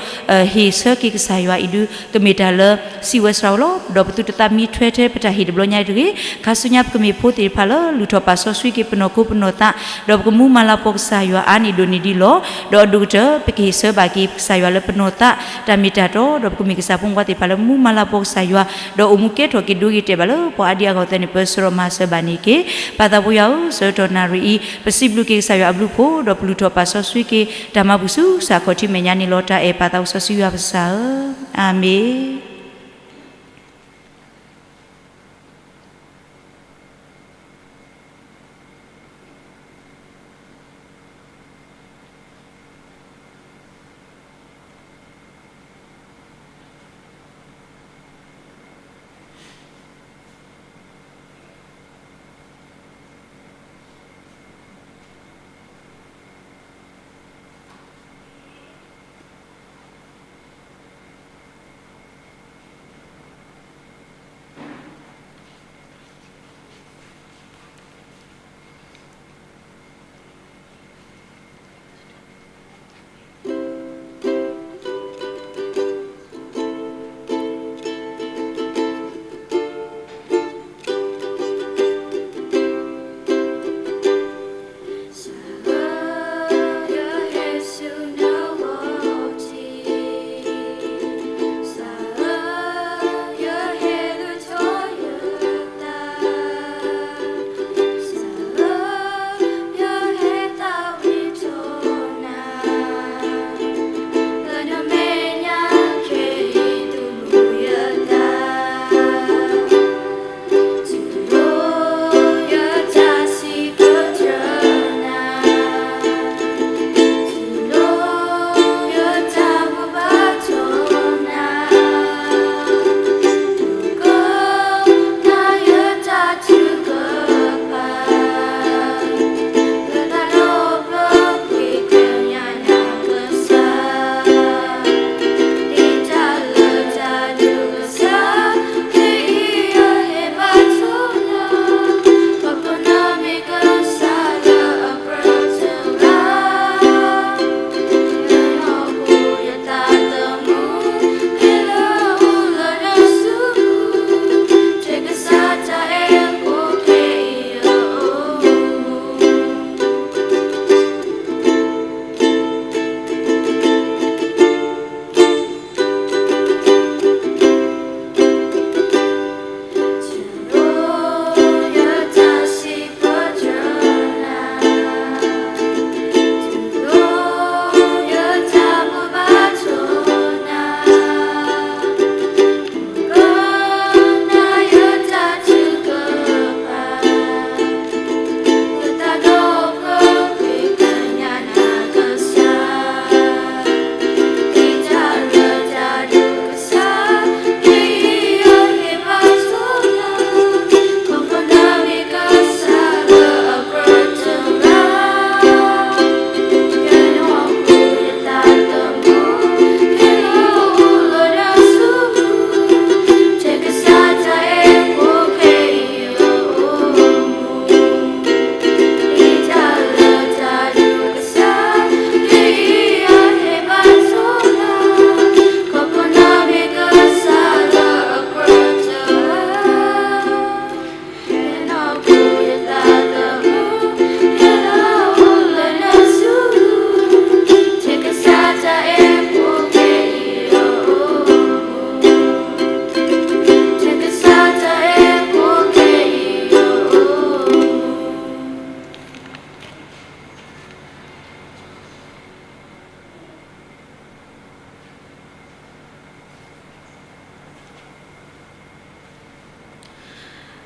ဟ့ၣ်ဆၢက့ၤကစၢ်ယွၤအံၤဒုး ကမ့ၢ်တၢ်လၢစံးဝဲစှၤဝဲလီၤ. ဒီးပသုတသးမံထွဲထဲပတၢ်ဟ့ၣ်တဘျီညါအံၤတဂ့ၤ. ခါဆူညါပကမ့ၢ်ဖိသ့ၣ်တဖၣ်လၢ လုၢ်ထီၣ်ပာ်စီဆှံက့ၤပနီၢ်ခိပနီၢ်သး, ဒီးပကမူမၤလၤကပီၤကစၢ်ယွၤအါန့ၢ်ဒိၣ်န့ၢ်ဒံးလီၤ. ဒီးအဒိၣ်ကတၢၢ် ပကဟ့ၣ်ဆၢဘၣ်က့ၤကစၢ်ယွၤလၢပနီၢ်သး တၢ်မ့ၢ်တၢ်တီ, ဒီးပကမ့ၢ်ကစၢ်ဖိမုၣ်ဖိခွါသ့ၣ်တဖၣ်လၢမူမၤလၤကပီၤကစၢ်ယွၤ, ဒီးအိၣ်မူကဲထီၣ်က့ၤဒိဂ့ၤတဲာ်ဘၣ်လၢပှၤအါဒံအါဂၤအသိးန့ၣ် ပၢဆှၢဒီးမၤစၢၤဘၣ်န့ၣ်တက့ၢ်. ပၢ်သးဘိယွၤဧၢ, ဆၢကတီၢ်နၣ်ရံၣ်အံၤ ပစံးဘျုးက့ၤကစၢ်ယွၤအဘျုးအဖှိၣ်, ဒီးပလုၢ်ထီၣ်ပာ်စီဆှံက့ၤ တၢ်မၤဘူၣ်ဆူကစၢ်ခီၣ်ထံးမဲာ်ညါန့ၣ်လီၤ. တၢ်အဲၣ်ပၢ်သးစီဆှံယွၤပကစၢ်ဧၢ, အၤမ့ၣ်.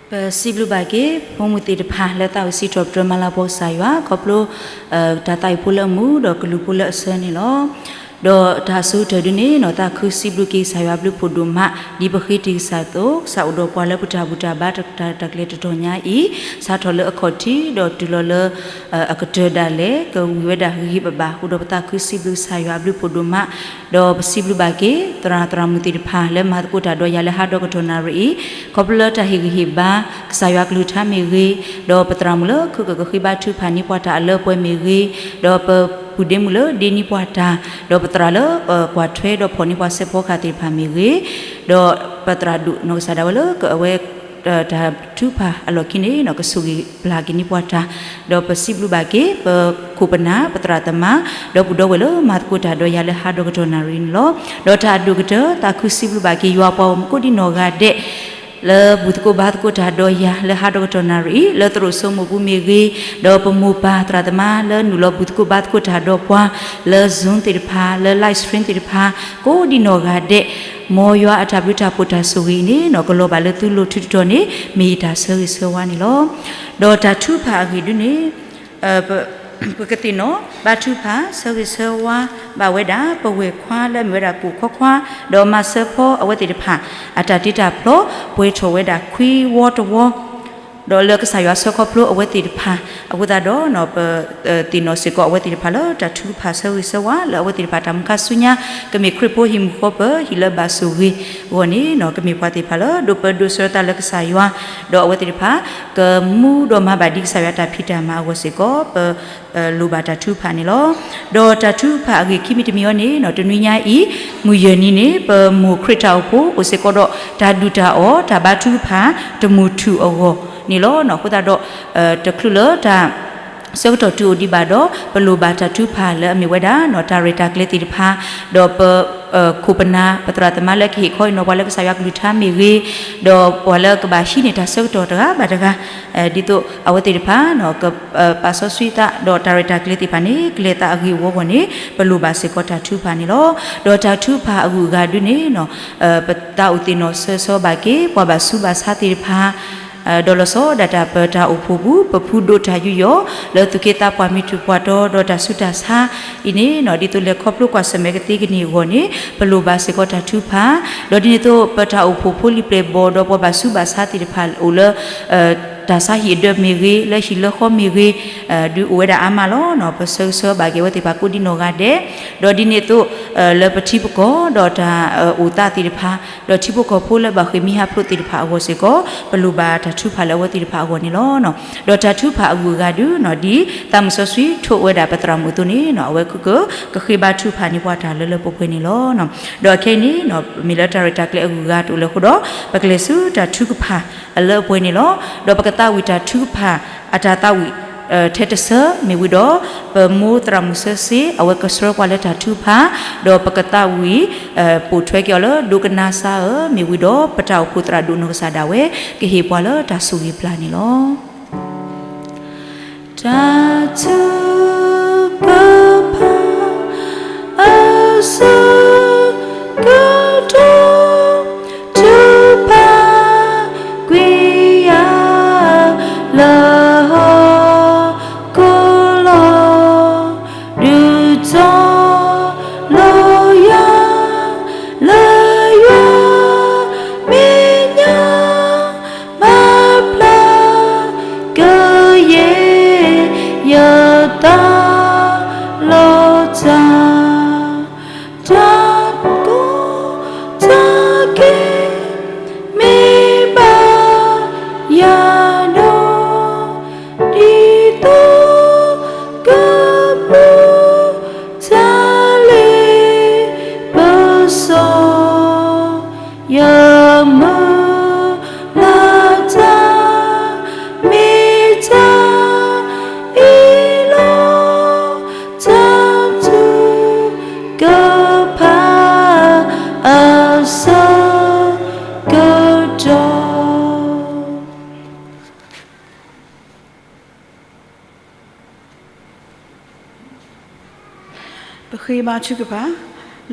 ပစံးဘျုးဘၣ်က့ၤ ဖိမုၣ်သ့ၣ်တဖၣ်လၢသးဝံၣ်စံးထီၣ်ပတြၢၤမၤလၤကပီၤကစၢ်ယွၤ ခီဖျိ တၢ်သးဝံၣ်ဖိလၢအမူဒီးကလူးဖိလၢအဆၢန့ၣ်လီၤ. ဒီးတၢ်အဆိကတၢၢ်ဒုန့ၣ်နီၤ သးခုစံးဘျုးက့ၤကစၢ်ယွၤဘျုးဖှိၣ်ဒိၣ်မး ဒ်ပဃ့တံၢ်ကစၢ်အသိး ကစၢ်အိၣ်ဒီးပှၤလၢပတၢ်ဘူၣ်တၢ်ဘါတၢ်တၢ်ကျဲၤတတီၤညါအံၤ စးထီၣ်လၢအခီၣ်ထံး ဒီးတုၤလီၤလၢ အကတၢၢ်ဒၣ်လဲာ် ကဝံၤဝဲဒၣ်ဂ့ၤဂ့ၤဘၣ်ဘၣ် အဃိဒီးပသးခုစံးဘျုးကစၢ်ယွၤအဘျုးဖှိၣ်ဒိၣ်မး ဒီးပစံးဘျုးဘၣ်က့ၤ သရၣ်သရၣ်မုၣ်သ့ၣ်တဖၣ် လၢမၤသကိးတၢ်ဒီးယၤလၢဟါဒီကတီၢ်နၣ်ရံၣ်အံၤ ခီဖျိလၢတၢ်ဟ့ၣ်ဂံၢ်ဟ့ၣ်ဘါ ကစၢ်ယွၤကလုၢ်ကထါမ့ၢ်ဂ့ၤ, ဒီးပသရၣ်မုၣ်လၢခုကကဃ့ဘါထုကဖၣ်န့ၢ်ပှၤတၢ်အလၢအပှဲၤမ့ၢ်ဂ့ၤ, ဒီးပပုၢ်ဒ့မုၣ်လၢဒ့န့ၢ်ပှၤတၢ်, ဒီးပသရၣ်လၢကွၢ်ထွဲဒီးဖီၣ်န့ၢ်ပှၤစဲးဖီကဟၣ်သ့ၣ်တဖၣ်မ့ၢ်ဂ့ၤ, ဒီးပသရၣ်ဒိၣ်နီၢ်ကစၢ်ဒၣ်ဝဲလၢအဝဲ တၢ်ထုကဖၣ်အလီၢ်ခံန့ၣ် ကဆိၣ်ဂ့ၤပျၢ်က့ၤန့ၢ်ပှၤတၢ်, ဒီးပစံးဘျုးဘၣ်က့ၤ ပခိၣ်ပနၢ် ပသရၣ်သမါ ဒီပုၢ်ဒီဝဲၢ်လၢမၤသကိးတၢ်ဒီးယၤလၢဟါဒီကတီၢ်နၣ်ရံၣ်န့ၣ်လီၤ. ဒီးတၢ်အဒိၣ်ကတၢၢ် သးခုစံးဘျုးဘၣ်က့ၤ ယွၤပှၤဂီၢ်မုၢ်ကိးဒံနီၢ်ဂၤဒဲး လၢဘူၣ်သကိးဘါသကိးတၢ်ဒီးယၤလၢဟါဒီကတီၢ်နၣ်ရံၣ်အံၤ လၢသရိာ်စိမိၢ်ပူၤမ့ၢ်ဂ့ၤ, ဒီးပမိၢ်ပၢ်သရၣ်သမါလၢနုာ်လီၤဘူၣ်သကိးဘါသကိးတၢ်ဒီးပှၤ လၢ Zoom သ့ၣ်တဖၣ် လၢ live stream သ့ၣ်တဖၣ် ကိးဒံနီၢ်ဂၤဒဲး, မ်ယွၤအတၢ်ဘျုးတၢ်ဖှိၣ်တၢ်ဆိၣ်ဂ့ၤအံၤန့ၣ်နီၤ ကလီၤဘၣ်လၢသုလိၤထုတတီၤန့ၣ် မ့ၢ်ယတၢ်ဆၢဂ့ၤဆၢဝါန့ၣ်လီၤ. ဒီးတၢ်ထုကဖၣ်အဂ့ၢ်ဒုန့ၣ် ပကသ့ၣ်နီၣ်ဘါထုကဖၣ် ဆၢဂ့ၤဆၢဝါဘၣ်ဝဲဒၣ် ပဝဲၢ်ခွါလၢအမ့ၢ်ဝဲဒၣ်ကိၣ်ခီခွါ ဒီးမၤစၢၤဖီအဝဲသ့ၣ်တဖၣ် အတၢ်တ့တၢ်ဖျီ ပှဲၤထီၣ်ဝဲဒၣ်ခွံဝီတဝီ ဒီးလၢကစၢ်ယွၤဆှၢခီဖျိအဝဲသ့ၣ်တဖၣ် အဃိသတးဒီး ပသ့ၣ်နီၣ်စ့ၢ်ကီးအဝဲသ့ၣ်တဖၣ်လၢတၢ်ထုကဖၣ်ဆၢဂ့ၤဆၢဝါ လၢအဝဲသ့ၣ်တဖၣ်တၢ်မူခါဆူညါ ကမ့ၢ်ခရံာ်ဖိဟံၣ်မုၢ်ဃီပၢၤ ဟံၣ်လၢဘၣ်ဆိၣ်ဂ့ၤအဂီၢ်န့ၣ်နီၤ ကမ့ၢ်ပှၤသ့ၣ်တဖၣ်လၢ ဒိးပၢဒိးဆှၢသးလၢကစၢ်ယွၤ ဒီးအဝဲသ့ၣ်တဖၣ် ကမူဒီးမၤဘၣ်ဒ်ကစၢ်ယွၤတၢ်ဖံးတၢ်မၤအဂီၢ်စ့ၢ်ကီး ပ လိၣ်ဘၣ်တၢ်ထုကဖၣ်န့ၣ်လီၤ. ဒီးတၢ်ထုကဖၣ်အဂ့ၢ်ခံမံၤတမံၤအံၤန့ၣ်နီၤ တနွံညါအံၤ မုၢ်ယဲၢ်နံၤန့ၣ် ပမိၢ်ခရံာ်တၢ်အိၣ်ဖှိၣ် အိၣ်စ့ၢ်ကီးဒီး တၢ်ဒုၣ်တၢ်အီၣ် တၢ်ဘါထုကဖၣ် တမုၢ်ထူၣ်အဂီၢ်န့ၣ်လီၤ. အဃိသတးဒီး တချုးလၢတၢ် ဆၢကတီၢ်တုၤအိၣ်ဒံးဘၣ်ဒီး ပလိၣ်ဘၣ်တၢ်ထုကဖၣ်လၢအမ့ၢ်ဝဲဒၣ်နီၤ တၢ်ရဲၣ်တၢ်ကျဲၤသ့ၣ်တဖၣ် ဒီးပ ခိၣ်ပနၢ် ပသရၣ်သမါလၢကဟ့ၣ်ခီဟ့ၣ်နီၤပှၤလၢကစၢ်ယွၤကလုၢ်ကထါမ့ၢ်ဂ့ၤ, ဒီးပှၤလၢကဘၣ်ဟံးန့ၢ်တၢ်ဆၢကတီၢ်တဂၤဘၣ်တဂၤ ဒ်သိးအဝဲသ့ၣ်တဖၣ် က ပာ်စီဆှံသးဒီးတၢ်ရဲၣ်တၢ်ကျဲၤသ့ၣ်တဖၣ်န့ၣ် ကလဲၤသးအဂ့ၢ်အဝီအဂီၢ်န့ၣ် ပလိၣ်ဘၣ်စ့ၢ်ကီးတၢ်ထုကဖၣ်န့ၣ်လီၤ. ဒီးတၢ်ထုကဖၣ်အဂုၤအဂၤဒုန့ၣ်နီၤ ပသးအိၣ်သ့ၣ်နီၣ်ဆၢဂ့ၤဆၢဝါဘၣ်က့ၤ ပှၤဘၣ်ဆူးဘၣ်ဆါသ့ၣ်တဖၣ် ဒီးလီၤဆီဒၣ်တၢ်ပတၢ်အိၣ်ဖှိၣ်ပူၤ ပဖုဒိးတၢ်ယူးယီၣ် လၢသူၣ်က့သးပှၢ်မုၢ်ထူၣ်ပှၢ်တီၤဒီးတၢ်ဆူးတၢ်ဆါအံၤန့ၣ်နီၤ ဒ်သိးလဲၤခီဖျိကွၢ်ဆၢၣ်မဲာ်ကသ့ကန့ၢ်အဂီၢ်န့ၣ် ပလိၣ်ဘၣ်စ့ၢ်ကီးတၢ်ထုကဖၣ် ဒီးဒ်န့ၣ်အသိး ပတၢ်အိၣ်ဖှိၣ်ဖိလံၤပျဲၢ်ဘီၣ်ဒီးပှၤဘၣ်ဆူးဘၣ်ဆါသ့ၣ်တဖၣ်အိၣ်လၢ တၢ်ဆါဟံၣ်အဒၢးမ့ၢ်ဂ့ၤ လၢဟံၣ်လၢဃီမ့ၢ်ဂ့ၤ ဒုးအိၣ်ဝဲဒၣ်အါမးလီၤ. ပဆၢဂ့ၤဆၢဝါဘၣ်က့ၤအဝဲသ့ၣ်တဖၣ်ကိးဒံနီၢ်ဂၤဒဲး ဒီးဒ်န့ၣ်အသိး လၢပထံပကီၢ်ဒီးတၢ်အိၣ်သးသ့ၣ်တဖၣ် ဒီးထံဖိကီၢ်ဖိလၢဘၣ်ဃ့ၢ်မှံဟးဖျိးသ့ၣ်တဖၣ်အဂီၢ်စ့ၢ်ကီး ပလိၣ်ဘၣ်တၢ်ထုကဖၣ်လၢအဝဲသ့ၣ်တဖၣ်အဂီၢ်န့ၣ်လီၤ. ဒီးတၢ်ထုကဖၣ်အဂုၤအဂၤဒုနီၤ ဒ်သးမုၢ်စီဆှံထိးဝဲဒၣ်ပသရၣ်မုၣ်အသိးန့ၣ်နီၤ အဝဲကကဃ့ဘါထုကဖၣ်န့ၢ်ပှၤတၢ်လၢလၢပှဲၤပှဲၤန့ၣ်လီၤ. ဒီးအခဲအံၤန့ၣ်နီၤ မ့ၢ်လၢတၢ်ရဲၣ်တၢ်ကျဲၤအဂုၤအဂၤတအိၣ်လၢၤအဃိဒီး ပကလဲၤဆူတၢ်ထုကဖၣ်အလၢအပှဲၤန့ၣ်လီၤ. ဒီးပကသးဝံၣ်တၢ်ထုကဖၣ်အတၢ်သးဝံၣ် ထဲတဆၢမ့ၢ်ဝံၤဒီး ပမိၢ်သရၣ်မုၣ်ဆၢစ့ အဝဲကဆှၢပှၤလၢတၢ်ထုကဖၣ် ဒီးပကသးဝံၣ် ပိာ်ထွဲက့ၤအီၤလၢဒိကနါစါဧၢ မ့ၢ်ဝံၤဒီး ပတၢ်အိၣ်ဖှိၣ်သရၣ်ဒိၣ်နီၢ်ကစၢ်ဒၣ်ဝဲ ကဟ့ၣ်ပှၤလၢတၢ်ဆိၣ်ဂ့ၤပျၢ်န့ၣ်လီၤ. တၢ်ထုကဖၣ် အဆၢကတီၢ် ထုကဖၣ်ကွံာ်ယၤ လၢဟီၣ်ခိၣ်လီၤ ဒုးတီၤလီၤယၤ လၢယွၤမဲာ်ညါ မၤဖျါကယဲၢ်ယသးလီၤတၢ် တၢ်ကီတၢ်ခဲ မ့ၢ်ဘၣ်ယၤဒီး ဒ်သိးကပူၤ တၢ်လ့ပစီ ယမုၢ်လၢ်တၢ် မ့ၢ်တၢ်အံၤလီၤ. တၢ်ထုကဖၣ် အဆၢကတီၢ် ပဃ့ဘါထုကဖၣ်.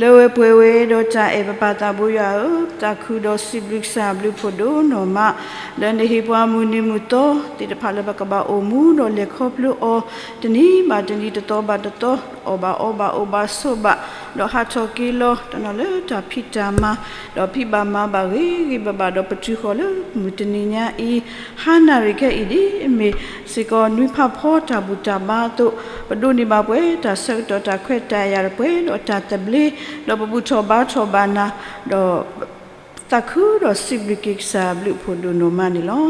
လၢဝဲပှဲၤဝဲဒီးတၢ်အဲၣ် ပပၢ်သးဘိယွၤဧၢ, ပသးခုဒီးစံးဘျုးကစၢ်ဘျုးဖှိၣ်ဒိၣ်နီၢ်မး, လၢနဟ့ၣ်ပှၤမုၢ်နံၤမုၢ်သီသ့ၣ်တဖၣ်လၢပကဘၣ်အိၣ်မူဒီးလဲၤခီဖျိအီၤ, တနံၤဘၣ်တနံၤတသီဘၣ်တသီ, အီၣ်ဘၣ်အီဘၣ်အိၣ်ဘၣ်ဆိးဘၣ်, ဒီးဟးထီၣ်က့ၤလီၤ တနီၤလၢတၢ်ဖံးတၢ်မၤ, ဒီးဖံးဘၣ်မၤဘၣ်ဂ့ၤဂ့ၤဘၣ်ဘၣ် ဒီးပတုၤဃီၤလၢမုၢ်တနံၤညါအံၤ, ဟါနၣ်ရံၣ်ခဲအံၤ ဒ်အမ့ၢ်စ့ၢ်ကီးနွံဖးဖီတၢ်ဘူၣ်တၢ်ဘါအသိး, ပဒိးန့ၢ်ဘၣ်ပှဲၤတၢ်ဆၢကတီၢ် တၢ်ခွဲးတၢ်ယာ် ပှဲၤဒီးတၢ်သဘျ့, ဒီးပဘူၣ်ထီၣ်ဘါထီၣ်ဘၣ်နၤ, ဒီး သးခုဒီးစံးဘျုးက့ၤကစၢ်ဘျုးဖှိၣ်ဒိၣ်နီၢ်မးန့ၣ်လီၤ.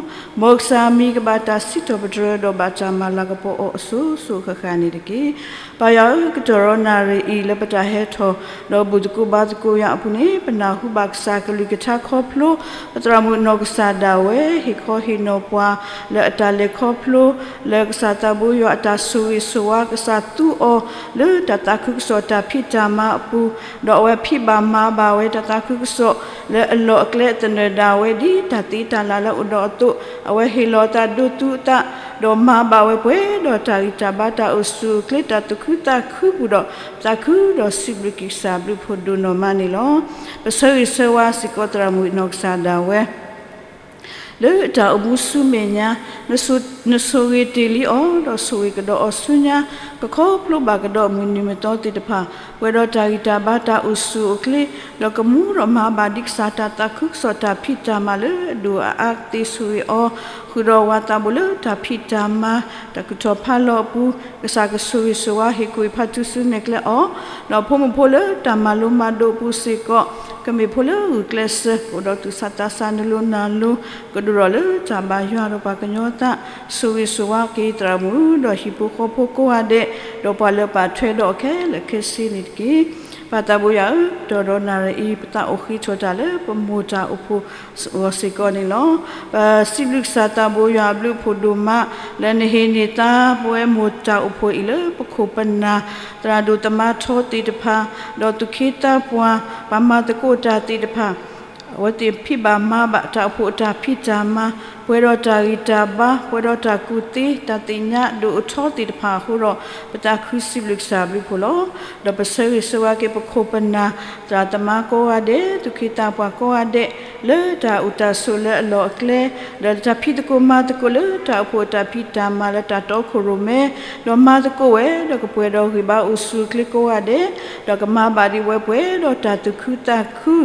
မ်ကစၢ်အမံၤကဘၣ်တၢ်စံးထီၣ်ပတြၢၤ ဒီးဘၣ်တၢ်မၤလၤကပီၤအီၤအစိၤစိၤဃၣ်ဃၣ်န့ၣ်တက့ၢ်. ပၢ်ယွၤဧၢ, ကတီၢ်ဒီးနၣ်ရံၣ်အံၤ လၢပတၢ်ဟဲထီၣ် ဒီးဘူၣ်သကိးဘါသကိးယွၤအပူၤန့ၣ်, ပနၢ်ဟူဘၣ်ကစၢ်ကလုၢ်ကထါခီဖျိ ပသရၣ်မုၣ်နီၢ်ကစၢ်ဒၣ်ဝဲ ဟ့ၣ်ခီဟ့ၣ်နီၤပှၤ လၢအတၢ်လဲၤခီဖျိ လၢကစၢ်သးဘိယွၤအတၢ်ဆိၣ်ဂ့ၤဆိၣ်ဝါ, ကစၢ်သူအီၤ လၢတၢ်သးခုကစီၣ်တၢ်ဖံးတၢ်မၤအပူၤ, ဒီးအဝဲဖံးဘၣ်မၤဘၣ်ဝဲတၢ်သးခုကစီၣ် လၢအလီၢ်အကျဲသနၢၣ်ဒၣ်ဝဲ ဒ်တၢ်သ့တၢ်လၢ်လၢအအိၣ်ဒီးအသိး, အဝဲဟ့ၣ်လီၤအသးဒိသူအသး, ဒီးမၤဘၣ်ဝဲပှဲၤဒီးတၢ်ဂံၢ်တၢ်ဘါ တၢ်အိၣ်ဆူၣ်အိၣ်ချ့ တၢ်သူၣ်ခုသးခုပူၤဒီး, သးခုဒီးစံးဘျုးက့ၤကစၢ်ဘျုးဖှိၣ်ဒိၣ်နီၢ်မးန့ၣ်လီၤ. ပဆၢဂ့ၤဆၢဝါစ့ၢ်ကီးသရၣ်မုၣ်နီၢ်ကစၢ်ဒၣ်ဝဲ လၢတၢ်အိၣ်မူဆူမဲာ်ညါ, နဆိၣ်ဂ့ၤတ့ၢ်လံအီၤ, ဒီးဆိၣ်ဂ့ၤကဒီးအီၤဆူညါ, ကခီဖျိဘၣ်ကဒီးမုၢ်နံၤမုၢ်သီသ့ၣ်တဖၣ်, ပှဲၤဒီးတၢ်ဂံၢ်တၢ်ဘါ တၢ်အိၣ်ဆူၣ်အိၣ်ချ့, ဒီးကမူဒီးမၤဘၣ်ဒ်ကစၢ်တၢ်သးခုကစီၣ်တၢ်ဖံးတၢ်မၤလၢအဒိၣ်အအါသ့ဆိၣ်ဂ့ၤအီၤ, ဃုာ်ဒီးဝၤသးဘိလၢတၢ်ဖံးတၢ်မၤ, တၢ်ကူၣ်ထီၣ်ဖးလီၤအပူၤ, ကစၢ်ကဆိၣ်ဂ့ၤဆိၣ်ဝါ ဟ့ၣ်ကူၣ်ဟ့ၣ်ဖး ထုးစုနဲၣ်ကျဲအီၤ, ဒီးဖိမုၣ်ဖိလၢတၢ်မၤလိမၤဒိးအပူၤစ့ၢ်ကီး, ကမ့ၢ်ဖိလၢဂုာ်ကျဲးစၢး ကအိၣ်ဒီးသူၣ်ဆးသးဆးနလိၤနၤလိၤ, ကဒိၣ်ထီၣ်လၢတၢ်ဘၣ်ယွၤဒီးပှၤကညီသး, ဆိၣ်ဂ့ၤဆိၣ်ဝါက့ၤသရၣ်မုၣ် ဒီးဟံၣ်ဖိဃီဖိကိးဂၤဒဲး, ဒီးပှၤလၢပာ်ထွဲဒီးအီၤခဲလၢာ်ခဲဆ့န့ၣ်တက့ၢ်. ပၢ်သးဘိယွၤဧၢ, ကတီၢ်ဒီးနၣ်ရံၣ်အံၤ ပသးအိၣ်ဃ့ထီၣ်တၢ်လၢပမိၢ်တၢ်အိၣ်ဖှိၣ်အဂီၢ်စ့ၢ်ကီးန့ၣ်လီၤ. ပစံးဘျုးကစၢ်သးဘိယွၤအဘျုးအဖှိၣ်ဒိၣ်မး, လၢနဟ့ၣ်န့ၢ်သါပဝဲမိၢ်တၢ်အိၣ်ဖှိၣ်အံၤလၢပခိၣ်ပနၢ်, သရၣ်ဒိၣ်သမါထီသ့ၣ်တဖၣ်, ဒီးသူၣ်က့သးပှၢ်, ပှၤမၤသကိးတၢ်သ့ၣ်တဖၣ်, အဝဲသ့ၣ်ဖံးဘၣ်မၤဘၣ်တၢ်အိၣ်ဖှိၣ်အတၢ်ဖံးတၢ်မၤ, ပှဲၤဒီးတၢ်ဂံၢ်တၢ်ဘါ, ပှဲၤဒီးတၢ်ကူၣ်သ့, တၢ်သ့ၣ်ညါဒိၣ်အထီသ့ၣ်တဖၣ်အဃိဒီး, ပသးခုစံးဘျုးကစၢ်ဘျုးဖှိၣ်လီၤ. ဒီးပဆၢဂ့ၤဆၢဝါက့ၤပခိၣ်ပနၢ်, သရၣ်သမါကိးဂၤဒဲး, သူၣ်က့သးပှၢ်ကိးဂၤဒဲး, လၢတၢ်အိၣ်တၢ်ဆိးလၢအလီၢ်အကျဲ, လၢတၢ်ဖံးသကိးမၤသကိးလၢတၢ်အိၣ်ဖှိၣ်အတၢ်ဖံးတၢ်မၤလၢတၢ်တီခိၣ်ရိၣ်မဲ, ဒီးမၤသကိးဝဲ, ဒီးကပှဲၤဒီးဂံၢ်ဘါအိၣ်ဆူၣ်အိၣ်ချ့ကိးဂၤဒဲး, ဒီးကမၤဘၣ်ဒံးဝဲပှဲၤဒီးတၢ်သူၣ်ခုသးခု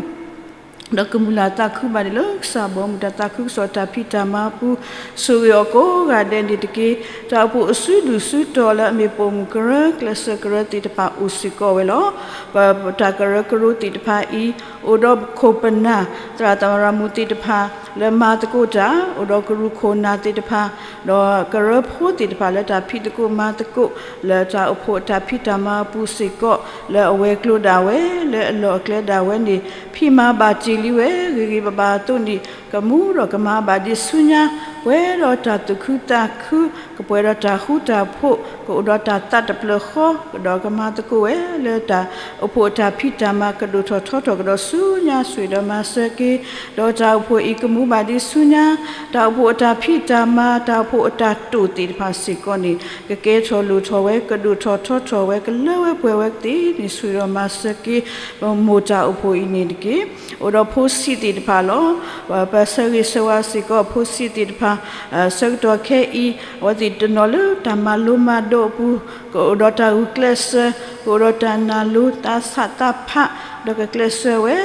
ဒီးကမုၢ်လၢ်သးခုဘၣ်ဒံးလၢကစၢ်ဘီမုၢ်တၢ်သးခုကစီၣ်တၢ်ဖံးတၢ်မၤအပူၤ, ဆိၣ်ဂ့ၤအီၤကိးဂၤဒဲးန့ၣ်တက့ၢ်. တၢ်အိၣ်ဖှိၣ်အစုဒုၣ်စုတီၤလၢအမ့ၢ်ပိာ်မုၣ်ကရၢ ကျဲးစၢးကရၢသ့ၣ်တဖၣ်အိၣ်စ့ၢ်ကီးဝဲလီၤ. ပတၢ်ကရၢကရိသ့ၣ်တဖၣ်အံၤ, အိၣ်ဒီးပခိၣ်ပနၢ်, သရၣ်သရၣ်မုၣ်သ့ၣ်တဖၣ်, လၢမၤသကိးတၢ်, အိၣ်ဒီးကရူၢ်ခိၣ်နၢ်သ့ၣ်တဖၣ်, ဒီးကရၢဖိသ့ၣ်တဖၣ်လၢတၢ်ဖံးသကိးမၤသကိး, လၢတၢ်အိၣ်ဖှိၣ်အတၢ်ဖံးတၢ်မၤအပူၤစ့ၢ်ကီး, လၢအဝဲၤကျိၤဒၣ်ဝဲ, လၢအလီၢ်အကျဲဒၣ်ဝဲန့ၣ်, ဖံးမၤဘၣ်တ့ၢ်လံဝဲ, ဂ့ၤဂ့ၤဘၣ်ဘၣ်အသိးန့ၣ်, ကမူဒီးကမၤဘၣ်ဒံးဆူညါ, ပှဲၤဒီးတၢ်သူၣ်ခုသးခု, ကပှဲၤဒီးတၢ်ဃူတၢ်ဖိး, ကအိၣ်ဒီးတၢ်သးတဖျၢၣ်ဃီ, ကဒီးကမၤသကိးဝဲ, လၢတၢ်အိၣ်ဖှိၣ်အတၢ်ဖံးတၢ်မၤကဒိၣ်ထီၣ်ထီထီၣ်ကဒီးဆူညါ ဆိၣ်ဂ့ၤဒီးမၤစၢၤက့ၤ, ဒီးတၢ်အိၣ်ဖှိၣ်အံၤကမူဘၣ်ဒံးဆူညါ, တၢ်အိၣ်ဖှိၣ်အတၢ်ဖံးတၢ်မၤ, တၢ်အိၣ်ဖှိၣ်အတၢ်တိာ်သ့ၣ်တဖၣ်စ့ၢ်ကီးန့ၣ်, ကကဲထီၣ်လိၣ်ထီၣ်ဝဲ, ကဒိၣ်ထီၣ်ထီထီၣ်ဝဲ, ကလၢဝဲပှဲၤဝဲသ့န့ၣ် ဆိၣ်ဂ့ၤဒီးမၤစၢၤက့ၤ, ပမိၢ်တၢ်အိၣ်ဖှိၣ်အံၤန့ၣ်တက့ၢ်. အိၣ်ဒီးဖိဆံးသ့ၣ်တဖၣ်လီၤ. ပဆၢဂ့ၤဆၢဝါစ့ၢ်ကီးဖိဆံးသ့ၣ်တဖၣ်, ဆၢကတီၢ်ခဲအံၤ, အဝဲသ့ၣ်တနီၤလၢတၢ်မၤလိမၤဒိးအပူၤ, ကအိၣ်ဒီးတၢ်ဂုာ်ကျဲးစၢး, ကအိၣ်ဒီးတၢ်နၢ်လိသးဆးသးဖး, ဒီးကကျဲးစၢးဝဲ,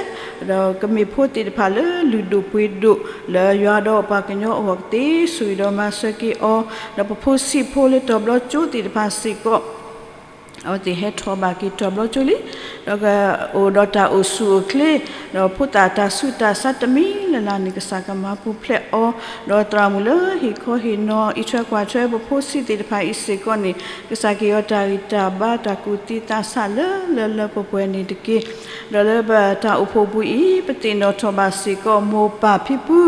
ဒီးကမ့ၢ်ဖိသ့ၣ်တဖၣ်လၢလုၢ်ဒိၣ်ပှ့ၤဒိၣ်, လၢယွၤဒီးပှၤကညီအဂီၢ်ကသ့, ဆိၣ်ဂ့ၤဒီးမၤစၢၤက့ၤအီၤ, ဒီးပဖိဆံးဖိလၢတီၤဘျီကၠိသ့ၣ်တဖၣ်စ့ၢ်ကီး အဝဲသ့ၣ်ဟဲထီၣ်ဘၣ်က့ၤတီၤဘျီကၠိလံ, ဒီးကအိၣ်ဒီးတၢ်အိၣ်ဆူၣ်အိၣ်ချ့, ဒီးဖိသၣ်တၢ်ဆူးတၢ်ဆါတမံၤလၢ်လၢ်န့ၣ် ကစၢ်ကမၤပူၤဖျဲးအီၤ, ဒီးသရၣ်မုၣ်လၢဟ့ၣ်ခီဟ့ၣ်နီၤအံးထွဲကွၢ်ထွဲပဖိဆံးသ့ၣ်တဖၣ်အံၤစ့ၢ်ကီးန့ၣ်, ကစၢ်ကဟ့ၣ်အီၤတၢ်ဂံၢ်တၢ်ဘါ တၢ်ကူၣ်သ့သးဆးလၢလၢလၢပှဲၤပှဲၤန့ၣ်တက့ၢ်. ဒီးလၢပတၢ်အိၣ်ဖှိၣ်ပူၤအံၤ ပသ့ၣ်နီၣ်ထီၣ်ဘၣ်စ့ၢ်ကီး မိၢ်ပၢ်ဖံဖု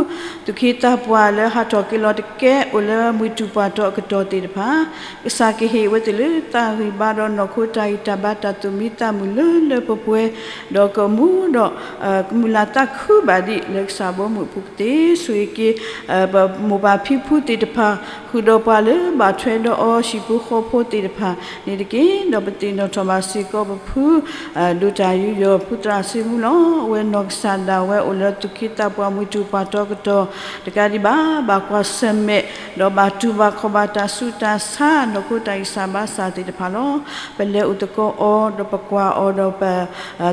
သူၣ်က့သးပှၢ်လၢဟးထီၣ်က့ၤလီၤတကဲ အိၣ်လၢမှံတူၢ်ပှၢ်တီအကတီၢ်သ့ၣ်တဖၣ်, ကစၢ်ကဟ့ၣ်အဝဲသ့ၣ်လၢသးဂံၢ်ဘါဒီးနီၢ်ခိတၢ်ဂံၢ်တၢ်ဘါ တၢ်သူၣ်မံသးမုာ်လၢလၢပှဲၤပှဲၤ, ဒီးကမူဒီး ကမုၢ်လၢ်သးခုဘၣ်ဒံး လၢကစၢ်ဘီမုၢ်အပူၤကသ့ ဆိၣ်ဂ့ၤက့ၤ ပမိၢ်ပၢ်ဖံဖုသ့ၣ်တဖၣ် ဃုာ်ဒီးပှၤလၢဘၣ်ထွဲဒီးအီၤ ဟံၣ်ဖိဃီဖိသ့ၣ်တဖၣ်န့ၣ်တက့ၢ်. ဒီးပသ့ၣ်နီၣ်ထီၣ်ဘၣ်စ့ၢ်ကီးပဖု ဒိၣ်တၢ်ယူးယီၣ် ဖုသရၣ်စ့မူလီၤ. အဝဲနီၢ်ကစၢ်ဒၣ်ဝဲအိၣ်လၢသူၣ်က့သးပှၢ် မှံတူၢ်ပှၢ်တီအကတီၢ်တကးဒံးဘၣ် ဘၣ်ကွၢ်ဆၢၣ်မဲာ် ဒီးဘၣ်တူၢ်ဘၣ်ခီၣ်ဘၣ်တၢ်ဆူးတၢ်ဆါ နီၢ်ခိတၢ်ဂံၢ်စၢ်ဘါစၢ်သ့ၣ်တဖၣ်လီၤ. ပလဲၤအိၣ်သကိးအီၤ ဒီးပကွၢ်အီၤဒီးပ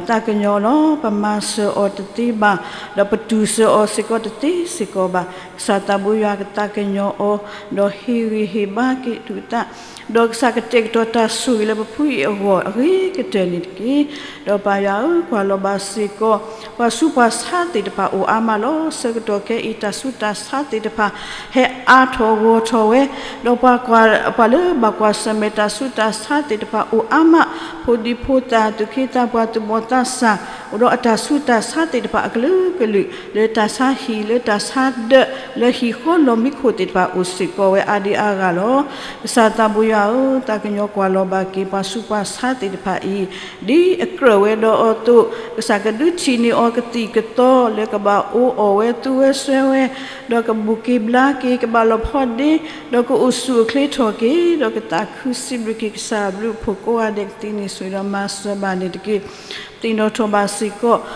သးကညီၤလီၤ. ပမၤစၢၤအီၤတသ့ဘၣ်, ဒီးပတူၢ်စၢၤအီၤစ့ၢ်ကီးတသ့စ့ၢ်ကီးဘၣ်. ကစၢ်သးဘိယွၤကသးကညီၤအီၤ, ဒီးဟ့ၣ်ဂံၢ်ဟ့ၣ်ဘါက့ၤအသူၣ်အသး, ဒီးကစၢ်ကတဲာ်ကတီၤတၢ်ဆိၣ်ဂ့ၤလၢပဖုအံၤအဂီၢ်အဂ့ၤကတၢၢ်န့ၣ်တက့ၢ်. ဒီးပၢ်ယွၤဧၢ, ကွၢ်လီၤဘၣ်စ့ၢ်ကီး ပှၤဆူးပှၤဆါသ့ၣ်တဖၣ်အိၣ်အါမးလီၤ. ဆၢကတီၢ်ခဲအံၤ တၢ်ဆူးတၢ်ဆါသ့ၣ်တဖၣ် ဟဲအါထီၣ်ဂီၢ်ထီၣ်ဝဲ, ဒီးပှၤကွၢ် ပှၤလၢဘၣ်ကွၢ်ဆၢၣ်မဲာ်တၢ်ဆူးတၢ်ဆါသ့ၣ်တဖၣ်အိၣ်အါမး, ဖိဒံဖိသၣ် သူၣ်က့သးပှၢ် သူၣ်ဘီၣ်သးစၢ် အိၣ်ဒီးအတၢ်ဆူးတၢ်ဆါသ့ၣ်တဖၣ်အကလုာ်ကလုာ်, လၢတၢ်ဆါဟံၣ် လၢတၢ်ဆါဒၢး လၢဟံၣ်ဃီလီၢ်မံခိၣ်သ့ၣ်တဖၣ်အိၣ်စ့ၢ်ကီးဝဲအါဒံအါဂၤလီၤ. ကစၢ်သးဘိယွၤဧၢ, သးကညီၤကွၢ်လီၤဘၣ်က့ၤ ပှၤဆူးပှၤဆါသ့ၣ်တဖၣ်အံၤ ဒ်အကြၢးဝဲဒီးအီၤအသိး, ကစၢ်ကဒုးထံၣ်န့ၢ်အီၤကသံၣ်ကသီ လၢကဘၣ်အိၣ်အီၣ်ဝဲသူဝဲစွဲဝဲ, ဒီးကဘူၣ်က့ၤဘျါက့ၤ ကဘၣ်လီၤဖီဒ့, ဒီးကအိၣ်ဆူၣ်အိၣ်ချ့ထီၣ်က့ၤ, ဒီးကသးခုစံးဘျုးက့ၤကစၢ်အဘျုးအဖှိၣ်ကိးဂၤဒဲးကသ့န့ၣ် ဆိၣ်ဂ့ၤဒီးမၤစၢၤဘၣ်န့ၣ်တက့ၢ်. သ့ၣ်နီၣ်ထီၣ်ဘၣ်စ့ၢ်ကီး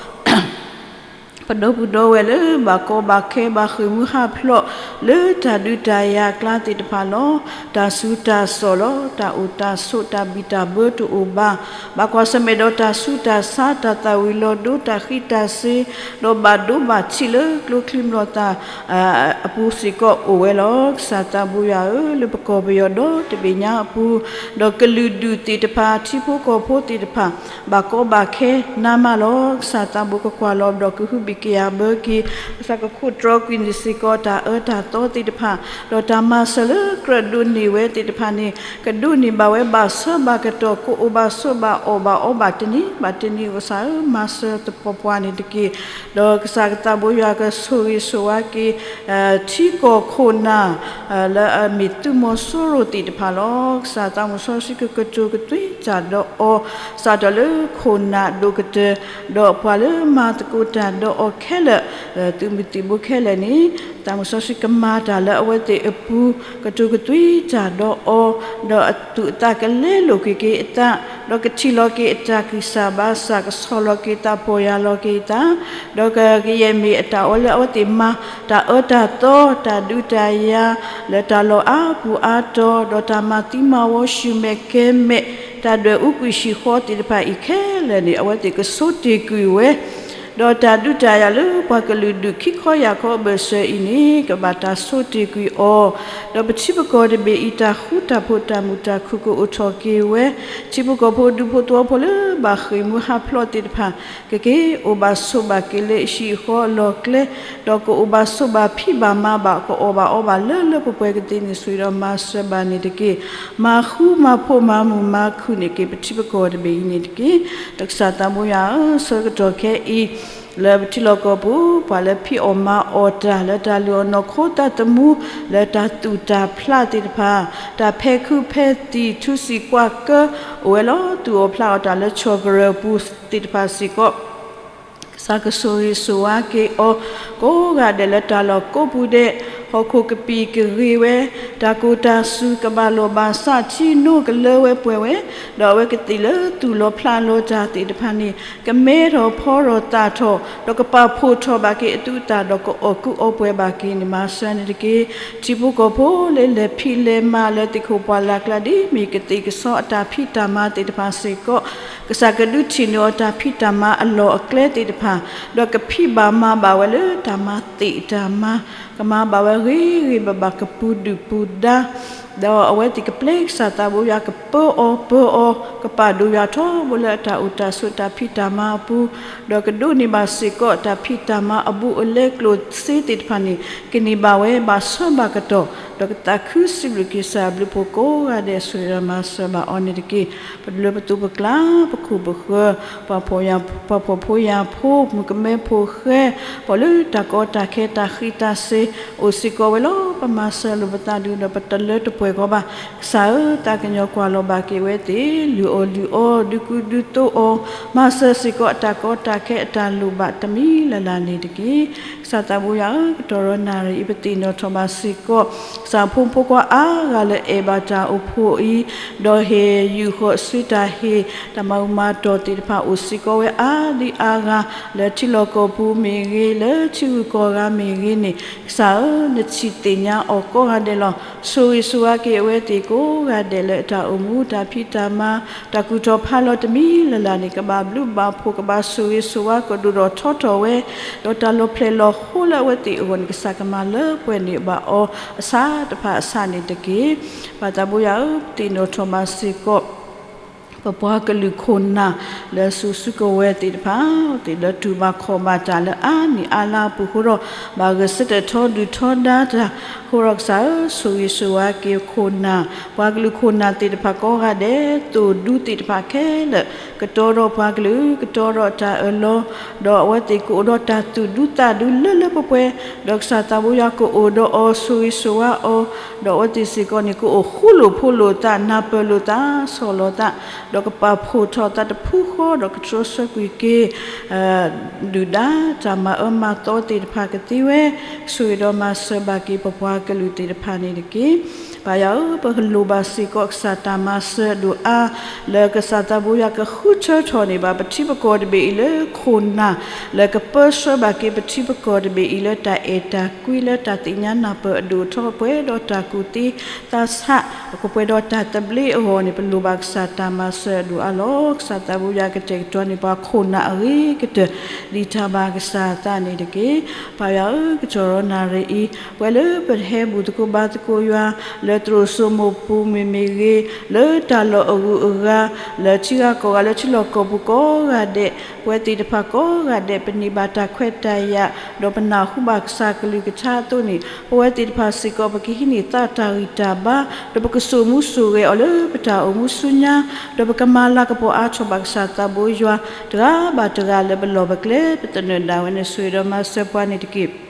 ပဒီပုၢ်ဒီဝဲၢ်လၢ ဘၣ်ကီဘၣ်ခဲ ဘၣ်ဃ့ၢ်မှံဟးဖျိး လၢတၢ်ဒုးတၢ်ယၤအကျါသ့ၣ်တဖၣ်လီၤ. တၢ်ဆူးတၢ်စိးလီၤ. တၢ်အိၣ်တၢ်ဆိး တၢ်ဘံၣ်တၢ်ဘၢတအိၣ်ဘၣ်. ဘၣ်ကွၢ်ဆၢၣ်မဲာ်ဒီးတၢ်ဆူးတၢ်ဆါ တၢ်သၣ်ဝံၤလီၤဒိ တၢ်ဃံးတၢ်စ့ၤ, ဒီးဘၣ်ဒိဘၣ်ထံးလၢကျိချံမျိာ်သၣ် အပူၤစ့ၢ်ကီးအိၣ်ဝဲလီၤ. ကစၢ်သးဘိယွၤဧၢ, လၢပကီၢ်ပယီၤဒီတဘ့ၣ်ညါအပူၤ, ဒီးကလုာ်ဒူၣ်သ့ၣ်တဖၣ် ထံဖိကီၢ်ဖိသ့ၣ်တဖၣ် ဘၣ်ကီဘၣ်ခဲနးမးလီၤ. ကစၢ်သးဘိကကွၢ်လီၤဒီးကဟုဘံၣ်ကယာ်ဘၢက့ၤ, ကစၢ်ကခိးတြီကွံာ်န့ၢ်စ့ၢ်ကီးတၢ်အၢတၢ်သီသ့ၣ်တဖၣ်, ဒီးတၢ်မၤစၢၤလၢကြၢးဒိးန့ၢ်ဝဲသ့ၣ်တဖၣ်န့ၣ် ကဒိးန့ၢ်ဘၣ်ဝဲဘၣ်ဆၢဘၣ်ကတီၢ် ကအိၣ်ဘၣ်ဆိးဘၣ်အီၣ်ဘၣ်အီဘၣ်တနံၤဘၣ်တနံၤ ကစၢ်ဧၢ, မၤစၢၤသပှၢ်ပှၢ်န့ၣ်တက့ၢ်. ဒီးကစၢ်ကသးဘိယွၤကဆိၣ်ဂ့ၤဆိၣ်ဝါက့ၤ ထံကီၢ်ခိၣ်နၢ် လၢအမ့ၢ်သုးမီၤစိရိၤသ့ၣ်တဖၣ်လီၤ. ကစၢ်သးမုၢ်စီဆှံကကတိၤကသွံတၢ်ဒီးအီၤ စးထီၣ်လၢခိၣ်နၢ်ဒိၣ်ကတၢၢ် ဒီးပှၤလၢမၤသကိးတၢ်ဒီးအီၤခဲလၢာ် သုးမုၢ်သံၣ်ဘိခဲလၢာ်န့ၣ် သးမုၢ်စီဆှံကမၤတၢ်လၢအဝဲသ့ၣ်အပူၤ ကတိၤကသွံတၢ်ဒီးအီၤ, ဒီးအသူၣ်အသးကလဲလိာ်ကွံာ်က့ၤအသး, ဒီးကထံၣ်လီၤက့ၤအတၢ်ဂံၢ်စၢ်ဘါစၢ် ကဆီၣ်လီၤက့ၤသး ပီၢ်ယၢ်လီၤက့ၤသး, ဒီးကယဲၢ်မ့ၢ်အတၢ်အီၤလၢအဝဲသ့ၣ်မၤ တၢ်အၢတၢ်သီ တၢ်ဒုးတၢ်ယၤ လၢတၢ်လီၢ်အါပူၤအါတီၤ ဒီးတၢ်မၤသံမၤဝီ ဆူၣ်မဲာ်ကဲမဲာ် တၢ်ဒွဲၣ်အူကွံာ်ဟံၣ်ဃီသ့ၣ်တဖၣ်အံၤခဲလၢာ်န့ၣ် အဝဲသ့ၣ်ကဆိတ့ၢ်ကွံာ်ဝဲ, ဒီးတၢ်ဒုးတၢ်ယၤလၢပှၤကလုာ်ဒူၣ်ခံခီယၢ်ခီအဘၢၣ်စၢၤအံၤန့ၣ် ကဘၣ်တၢ်ဆိတ့ၢ်ကွံာ်အီၤ, ဒီးပထံပကီၢ်တဘ့ၣ်အံၤ တၢ်ဃူတၢ်ဖိးတၢ်မုာ်တၢ်ခုၣ်ကအိၣ်ထီၣ်က့ၤဝဲ, ထံဖိကီၢ်ဖိဒူဖိသဝီဖိလၢဘၣ်ဃ့ၢ်မှံဟးဖျိးသ့ၣ်တဖၣ် ကက့ၤအိၣ်ဘၣ်ဆိးဘၣ်က့ၤလၢဟံၣ်ဃီအလီၢ်ကျဲ, ဒီးကအိၣ်ဘၣ်ဆိးဘၣ်ဖံးဘၣ်မၤဘၣ် ကအီၣ်ဘၣ်အီဘၣ်လၢလၢပှဲၤပှဲၤကသ့န့ၣ် ဆိၣ်ဂ့ၤဒီးမၤစၢၤဘၣ်န့ၣ်တက့ၢ်. မၤဃူမၤဖိးမၤမုာ်မၤခုၣ်န့ၢ်က့ၤ ပထံပကီၢ်တဘ့ၣ်အံၤန့ၣ်တက့ၢ်. ဒီးကစၢ်သးဘိယွၤဧၢ, ဆၢကတီၢ်ခဲအံၤ လၢပထံလီၢ်ကီၢ်ပူၤ ပှၤလၢဖံးအီၣ်မၤအီၣ်တၢ် လၢတၢ်လုၢ်အီၣ်နီၢ်ခိသးသမူ လၢတၢ်သူၣ်တၢ်ဖျးသ့ၣ်တဖၣ် တၢ်ဖဲးခုးဖဲးသံၣ် ထူစံၣ်ကွၢ်ကၢ အိၣ်ဝဲလီၤ. သူၣ်အီၣ်ဖျးအီၣ်တၢ်လၢဆီၣ်ကရၢၢ်ပူၤသ့ၣ်တဖၣ်စ့ၢ်ကီး ကစၢ်ကဆိၣ်ဂ့ၤဆိၣ်ဝါက့ၤအီၤ ကိးဂၤဒဲးလၢတၢ်လီၢ်ကိးပူၤဒဲး, ဟီၣ်ခိၣ်ကပံာ်ကဂ့ၤဝဲ, တၢ်ကိၢ်တၢ်စူၤကဘၣ်လိာ်ဘၣ်စး ထံနိကလၢဝဲပှဲၤဝဲ, ဒီးအဝဲကသ့ၣ်လၢသူၣ်လီၤဖျးလီၤတၢ်သ့ၣ်တဖၣ်န့ၣ် ကမဲထီၣ်ဖီထီၣ်သၣ်ထီၣ် ဒီးကပာ်ဖှိၣ်ထီၣ်ဘၣ်က့ၤအသူၣ်အသး ဒီးကအီၣ်ကူအီပှဲၤဘၣ်က့ၤန့ၣ် မၤစၢၤန့ၣ်တက့ၢ်. ထံဖိကီၢ်ဖိလၢလဲၤဖံးလဲၤမၤလၢသ့ၣ်ခိၣ်ပှၢ်လၢ်ကျါ ဒ်မ့ၢ်ကသ့ၣ်ကဆီအတၢ်ဖံးတၢ်မၤသ့ၣ်တဖၣ်စ့ၢ်ကီး ကစၢ်ကဒုးထံၣ်န့ၢ်အီၤတၢ်ဖံးတၢ်မၤအလီၢ်အကျဲသ့ၣ်တဖၣ်, ဒီးကဖံးဘၣ်မၤဘၣ်ဝဲလၢတၢ်မၤသ့ၣ်တၢ်မၤ, ကမၤဘၣ်ဝဲဂ့ၤဂ့ၤဘၣ်ဘၣ် ကပူၤဒုၣ်ပူၤဒါ ဒီးအဝဲသ့ၣ်ကပျဲကစၢ်သးဘိယွၤ ကပၢအီၤပၢအီၤ ကပာ်ဒိၣ်ယွၤထီဘိလၢအတၢ်အိၣ်တၢ်ဆိးတၢ်ဖံးတၢ်မၤအပူၤ, ဒီးကဒိးန့ၢ်ဘၣ်စ့ၢ်ကီးတၢ်ဖံးတၢ်မၤအဘူးအလဲကျိၣ်စ့သ့ၣ်တဖၣ်န့ၣ် ကန့ၢ်ဘၣ်ဝဲဘၣ်ဆၢဘၣ်ကတီၢ်, ဒီးကသးခုစံးဘျုးက့ၤကစၢ်အဘျုးအဖှိၣ်ကိးဂၤဒဲး ဆိၣ်ဂ့ၤဒီးမၤစၢၤဘၣ်အီၤန့ၣ်တက့ၢ်. ပဒိၣ်ပသူၣ်ပကျါ ပခိၣ်ပဃၢၤ ပှၤဖှီၣ်ဖိယာ်ဖိ မုၣ်ကမဲဖိဃဲ ပှၤလၢတၢ်ကီတၢ်ခဲတၢ်ဃံးတၢ်စ့ၤ အိၣ်စ့ၢ်ကီးဝဲလီၤ. ပမၤစၢၤလိာ်ပသးဒုး ဒီးပတလၢတပှဲၤကီးဘၣ်. ကစၢ်ဧၢ, သးကညီၤကွၢ်လီၤဘၣ်က့ၤဝဲသ့ၣ်, လုၢ်အီၣ်လုၢ်အီ ဒုးကူဒုးသိးအီၤ, မၤစၢၤစ့ၢ်ကီးအတၢ်ကီတၢ်ခဲအတၢ်လိၣ်ဘၣ်တမံၤလၢ်လၢ်န့ၣ်တက့ၢ်. ကစၢ်သးဘိယွၤဧၢ, ကတီၢ်ဒီးနၣ်ရံၣ်အံၤ ပသ့ၣ်နီၣ်ထီၣ်ဘၣ်စ့ၢ်ကီး ကစၢ်ဖိမုၣ်ဖိခွါအါဂၤလၢအဲၣ်ဘၣ်တၢ်အိၣ်ဖှိၣ်အံၤ, ဒီးဟ့ၣ်ယူာ်ဃီၤဆူတၢ်ဟ့ၣ် တၢ်မၤအူမၤတီၢ်သ့ၣ်တဖၣ် အိၣ်စ့ၢ်ကီးဝဲအါဒံအါဂၤ လၢထံလီၢ်ကီၢ်ပူၤမ့ၢ်ဂ့ၤ, လၢထံဂုၤကီၢ်ဂၤမ့ၢ်ဂ့ၤန့ၣ်, ကစၢ်ဧၢ, နထံၣ်သ့ၣ်ညါအီၤကိးဂၤဒဲးလီၤ. ဆိၣ်ဂ့ၤဆိၣ်ဝါက့ၤအဝဲသ့ၣ်ကိးဂၤဒဲးလၢတၢ်အိၣ်မူတၢ်ဖံးတၢ်မၤ တၢ်ကူၣ်ထီၣ်ဖးလီၤတမံၤလၢ်လၢ်န့ၣ် ကဘၣ်ဘျုးဘၣ်ဖှိၣ် ကဘၣ်ဆိၣ်ဂ့ၤဆိၣ်ဝါ ကဒိၣ်ထီၣ်ထီထီၣ်ဝဲ, ဒီးတၢ်လီၤဖျဲၣ်လီၤဃိလၢအဝဲသ့ၣ်အဂီၢ်န့ၣ် ကစၢ်ကမၤလၢပှဲၤန့ၢ်ဘၣ်အီၤ အဆၣ်တဖၣ်အဆၣ်န့ၣ်တက့ၢ်. ပၢ်သးဘိယွၤဧၢ, ပသ့ၣ်နီၣ်ထီၣ်ဘၣ်စ့ၢ်ကီး ပပှၤကလုာ်ခိၣ်နၢ် လၢအစူၢ်စုကဝဲၤသ့ၣ်တဖၣ်, သ့ၣ်လၢတူၢ်ဘၣ်ခီၣ်ဘၣ်တၢ်လၢအါနံၣ်အါလါအပူၤအဃိဒီး ဘၣ်ဂဲၤဆၢထၢၣ်ထီဒုၣ်ထီဒါတၢ်အဃိဒီး ကစၢ်ဧၢ, ဆိၣ်ဂ့ၤဆိၣ်ဝါက့ၤခိၣ်နၢ်, ပှၤကလုာ်ခိၣ်နၢ်သ့ၣ်တဖၣ်ကိးဂၤဒဲး, သိၣ်ဒူသ့ၣ်တဖၣ်ခဲလၢာ်, ကတီဒီးပှၤကလုာ်, ကတီဒီးတၢ်အၢၣ်လီၤ, ဒီးအဝဲသ့ၣ်ကအိၣ်ဒီးတၢ်သူၣ်ဒူသးဒူလၢလၢပှဲၤပှဲၤ, ဒီးကစၢ်သးဘိယွၤကအိၣ်ဒီးအီၤ ဆိၣ်ဂ့ၤဆိၣ်ဝါအီၤ, ဒီးအဝဲသ့ၣ်စ့ၢ်ကီးန့ၣ် ကအိၣ်ဃူလိာ်ဖိးလိာ်သး နၢ်ပၢၢ်လိာ်သး ဆီၣ်လီၤသး, ဒီးကပာ်ဖှိၣ်ထီၣ်သးတဖုဃီ ဒီးကတြီဆၢကွံာ်က့ၤ ဒုၣ်ဒါတၢ်မၤအၢမၤသီသ့ၣ်တဖၣ်ကသ့ဝဲ, ဆိၣ်ဂ့ၤဒီးမၤစၢၤဘၣ်က့ၤပပှၤကလုာ်သ့ၣ်တဖၣ်န့ၣ်တက့ၢ်. ပၢ်ယွၤဧၢ, ပကလိၣ်ဘၣ်စ့ၢ်ကီးကစၢ်တၢ်မၤစၢၤဒိၣ်အါ လၢကစၢ်သးဘိယွၤကဃုထၢထီၣ်န့ၢ်ဘၣ်ပထံပကီၢ်တဘ့ၣ်အံၤလၢခိၣ်နၢ်, လၢကပၢဆှၢဘၣ်က့ၤပထံပကီၢ်တဘ့ၣ်အံၤလၢတၢ်အဲၣ်တၢ်ကွံလၢတၢ်သ့ၣ်ညါနၢ်ပၢၢ်အဒိၣ်အထီ ပှဲၤဒီးတၢ်ကူၣ်သ့သးဆး ကပှဲၤဒီးတၢ်သဘျ့အဂီၢ်န့ၣ် ပလိၣ်ဘၣ်ကစၢ်တၢ်မၤစၢၤဒိၣ်အါလီၤ. ကစၢ်သးဘိယွၤကတဲာ်ကတီၤန့ၢ်ပှၤခိၣ်နၢ်အဂ့ၤကတၢၢ် ဒ်တၢ်ဘၣ်ကစၢ်အသးန့ၣ်တက့ၢ်. ပၢ်ယွၤဧၢ, ကတီၢ်ဒီးနၣ်ရံၣ်အံၤ ပှၤလၢပဟဲဘူၣ်သကိးဘါသကိးယွၤ လၢသရိာ်စိမိၢ်ပူၤမ့ၢ်မ့ၢ်ဂ့ၤ, လၢတၢ်လီၢ်အဂုၤအဂၤ, လၢထံဂၤကီၢ်ဂၤ လၢထံလီၢ်ကီၢ်ပူၤကိးဂၤဒဲး, ပဝဲသ့ၣ်တဖၣ်ကိးဂၤဒဲး ပန့ၢ်ဘၣ်တၢ်ခွဲးတၢ်ယာ်, ဒီးပနၢ်ဟူဘၣ်ကစၢ်ကလုၢ်ကထါအသိးန့ၣ်, ပဝဲသ့ၣ်တဖၣ်စ့ၢ်ကီး ပကဟံးန့ၢ်သးတၢ်ဂံၢ်တၢ်ဘါ, ဒီးပကစိာ်မူစိာ်ဂဲၤအီၤလၢပတၢ်အိၣ်မူဆူညါ, ဒီးပကမၤလၤကပီၤအါထီၣ်ဘၣ်ကစၢ်သးဘိယွၤ တဂၤဘၣ်တဂၤလၢပလီၢ်ပကျဲ ပသနၢၣ်ဒၣ်ဝဲန့ၣ် ဆိၣ်ဂ့ၤဒီးမၤစၢၤပှၤန့ၣ်တက့ၢ်.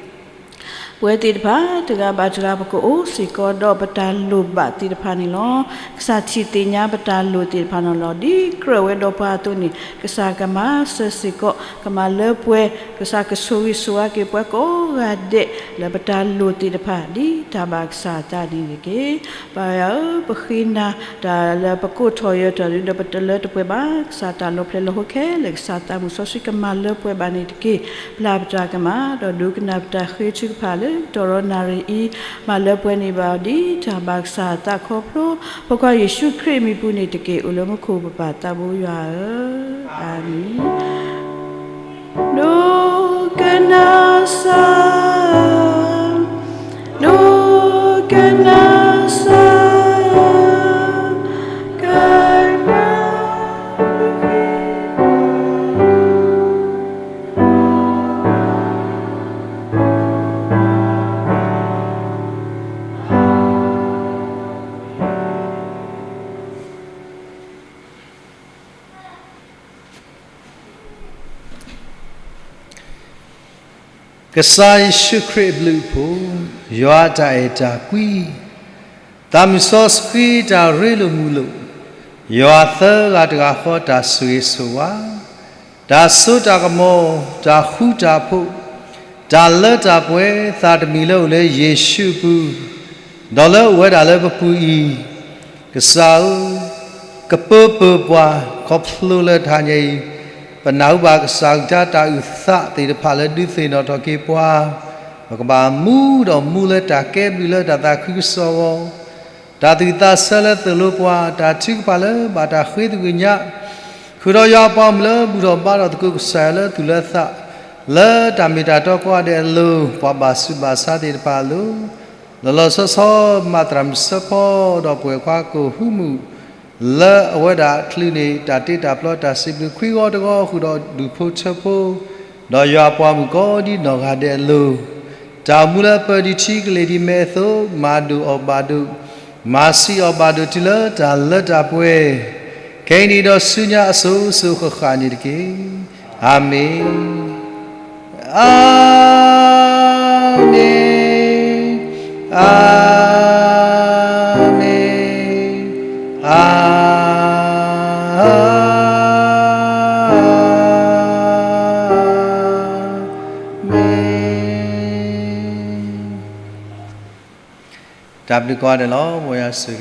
ပဝဲသ့ၣ်တဖၣ် တဂၤဘၣ်တဂၤ ပကအိၣ်စ့ၢ်ကီးဒီးပတၢ်လိၣ်ဘၣ်သ့ၣ်တဖၣ်န့ၣ်လီၤ. ကစၢ်ထံၣ်သ့ၣ်ညါပတၢ်လိၣ်သ့ၣ်တဖၣ်န့ၣ်လီၤ. ဒ်ကြၢးဝဲဒီးပှၤအသိးန့ၣ် ကစၢ်ကမၤစၢၤစ့ၢ်ကီး ကမၤလၢပှဲၤ, ကစၢ်ကဆိၣ်ဂ့ၤဆိၣ်ဝါက့ၤပှၤကိးဂၤဒဲး လၢပတၢ်လိၣ်သ့ၣ်တဖၣ် ဒ်တၢ်ဘၣ်ကစၢ်အသးန့ၣ်တက့ၢ်. ပၢ်ယွၤဧၢ, ပဃ့နၤတၢ်လၢပကိးထီၣ်ယၢၤတၢ်ဒုး ဒီးပတလၢတပှဲၤဘၣ် ကစၢ်တၢ်လီၤဖျဲၣ်လီၤဃိခဲလၢာ် ကစၢ်သးမုၣ်စီဆှံကမၤလၢပှဲၤဘၣ်န့ၣ်တက့ၢ်. ပျၢ်ပတၢ်ကမၣ် ဒီးဒိကနၣ်ပတၢ်ဃ့ထုကဖၣ်လၢကတီၢ်ဒီးနၣ်ရံၣ်အံၤ မၤလၢပှဲၤန့ၢ်ဘၣ်အီၤ ဒ်တၢ်ဘၣ်ကစၢ်အသးခီဖျိ ဖိခွါယ့ၣ်ၡူးခရံာ်အမံၤပူၤန့ၣ်တက့ၢ်. အိၣ်လၢမူခိၣ်ပပၢ်သးဘိယွၤဧၢ, အၤမ့ၣ်. ဒိကနၣ်စၢ်, ဒိကနၣ်စၢ်, က ကစၢ်ယ့ၣ်ၡူးခရံာ်အဘျုးအဖှိၣ်, ယွၤအတၢ်အဲၣ်တၢ်ကွံ, သးမုၣ်စီဆှံတၢ်ရ့လိာ်မုာ်လိာ်, ယွၤသၢဂၤတဂၤဃီတၢ်ဆိၣ်ဂ့ၤဆိၣ်ဝါ, တၢ်စိတၢ်ကမီၤ, တၢ်ဃူတၢ်ဖိး, တၢ်လၢတၢ်ပှဲၤ သးတမံၤလၢအိၣ်လၢယ့ၣ်ၡူးအပူၤ, ဒီးလၢအိၣ်ဝဲဒၣ်လၢပပူၤအံၤ, ကစၢ်ဧၢ, ကပၢပၢၤပှၤ ခီဖျိလၢတဟါညါအံၤ, ပနၢ်ဟူဘၣ်ကစၢ်အကလုၢ်ကထါတၢ်အုၣ်သးသ့ၣ်တဖၣ်လၢဒုးသ့ၣ်နီၣ်ထီၣ်က့ၤပှၤ, ပကဘၣ်မူဒီးမူလၢတၢ်ကဲဘျုးလၢတၢ်သးခုကစီၣ်အဂီၢ်, တၢ်သူၣ်ဝံၣ်သးဆၢလၢသိၣ်လိပှၤ, တၢ်ထုကဖၣ်လၢဘၣ်တၢ်ဃ့သကွံာ်ညါ, ဃုာ်ဒီးယွၤအပှၤဂီၢ်မုၢ်လၢဘူၣ်ထီၣ်ဘါထီၣ်သကိးကစၢ်ယွၤလၢသူၣ်လၢသး, လၢတၢ်မ့ၢ်တၢ်တီကိးဂၤဒဲးအလိၤ, ပှၤဘၣ်ဆူးဘၣ်ဆါသ့ၣ်တဖၣ်အလိၤ, လီၤလီၤဆီဆီ မၤသရၣ်မုၣ်စၢဖီ ဒီးပှဲၤခွါကိၢ်ဟုမုၣ် လၢအဝဲဒၣ်အချုးန့ၣ် တၢ်တ့တၢ်ဖျီတၢ်စံးဘျုးခွံဂီၤတဂီၤဃုာ်ဒီးဒူၣ်ဖိထၢဖိ ဒီးယွၤအပှၤမုၣ်ကိးဒ်နီၢ်ဂၤဒဲးအလိၤ, တၢ်အိၣ်မူလၢပၢဒံးထံကလ့ၢ်ဒံးမဲအသိး မၤဒိၣ်အီၣ်ဘၣ်ဒိၣ်, မၤဆံးအီၣ်ဘၣ်ဒိၣ်တုၤလၢတၢ်လၢတၢ်ပှဲၤ, ခဲအံၤန့ၣ်ဒီးဆူညါအစိၤစိၤဃၣ်ဃၣ်န့ၣ်တက့ၢ်. အၤမ့ၣ်. အၤမ့ၣ်, အၤမ့ၣ်, အၤမ့ၣ်. တၢ်ဘျုးကိးဂၤဒဲးလီၤ. မ်ယွၤဆိၣ်ဂ့ၤ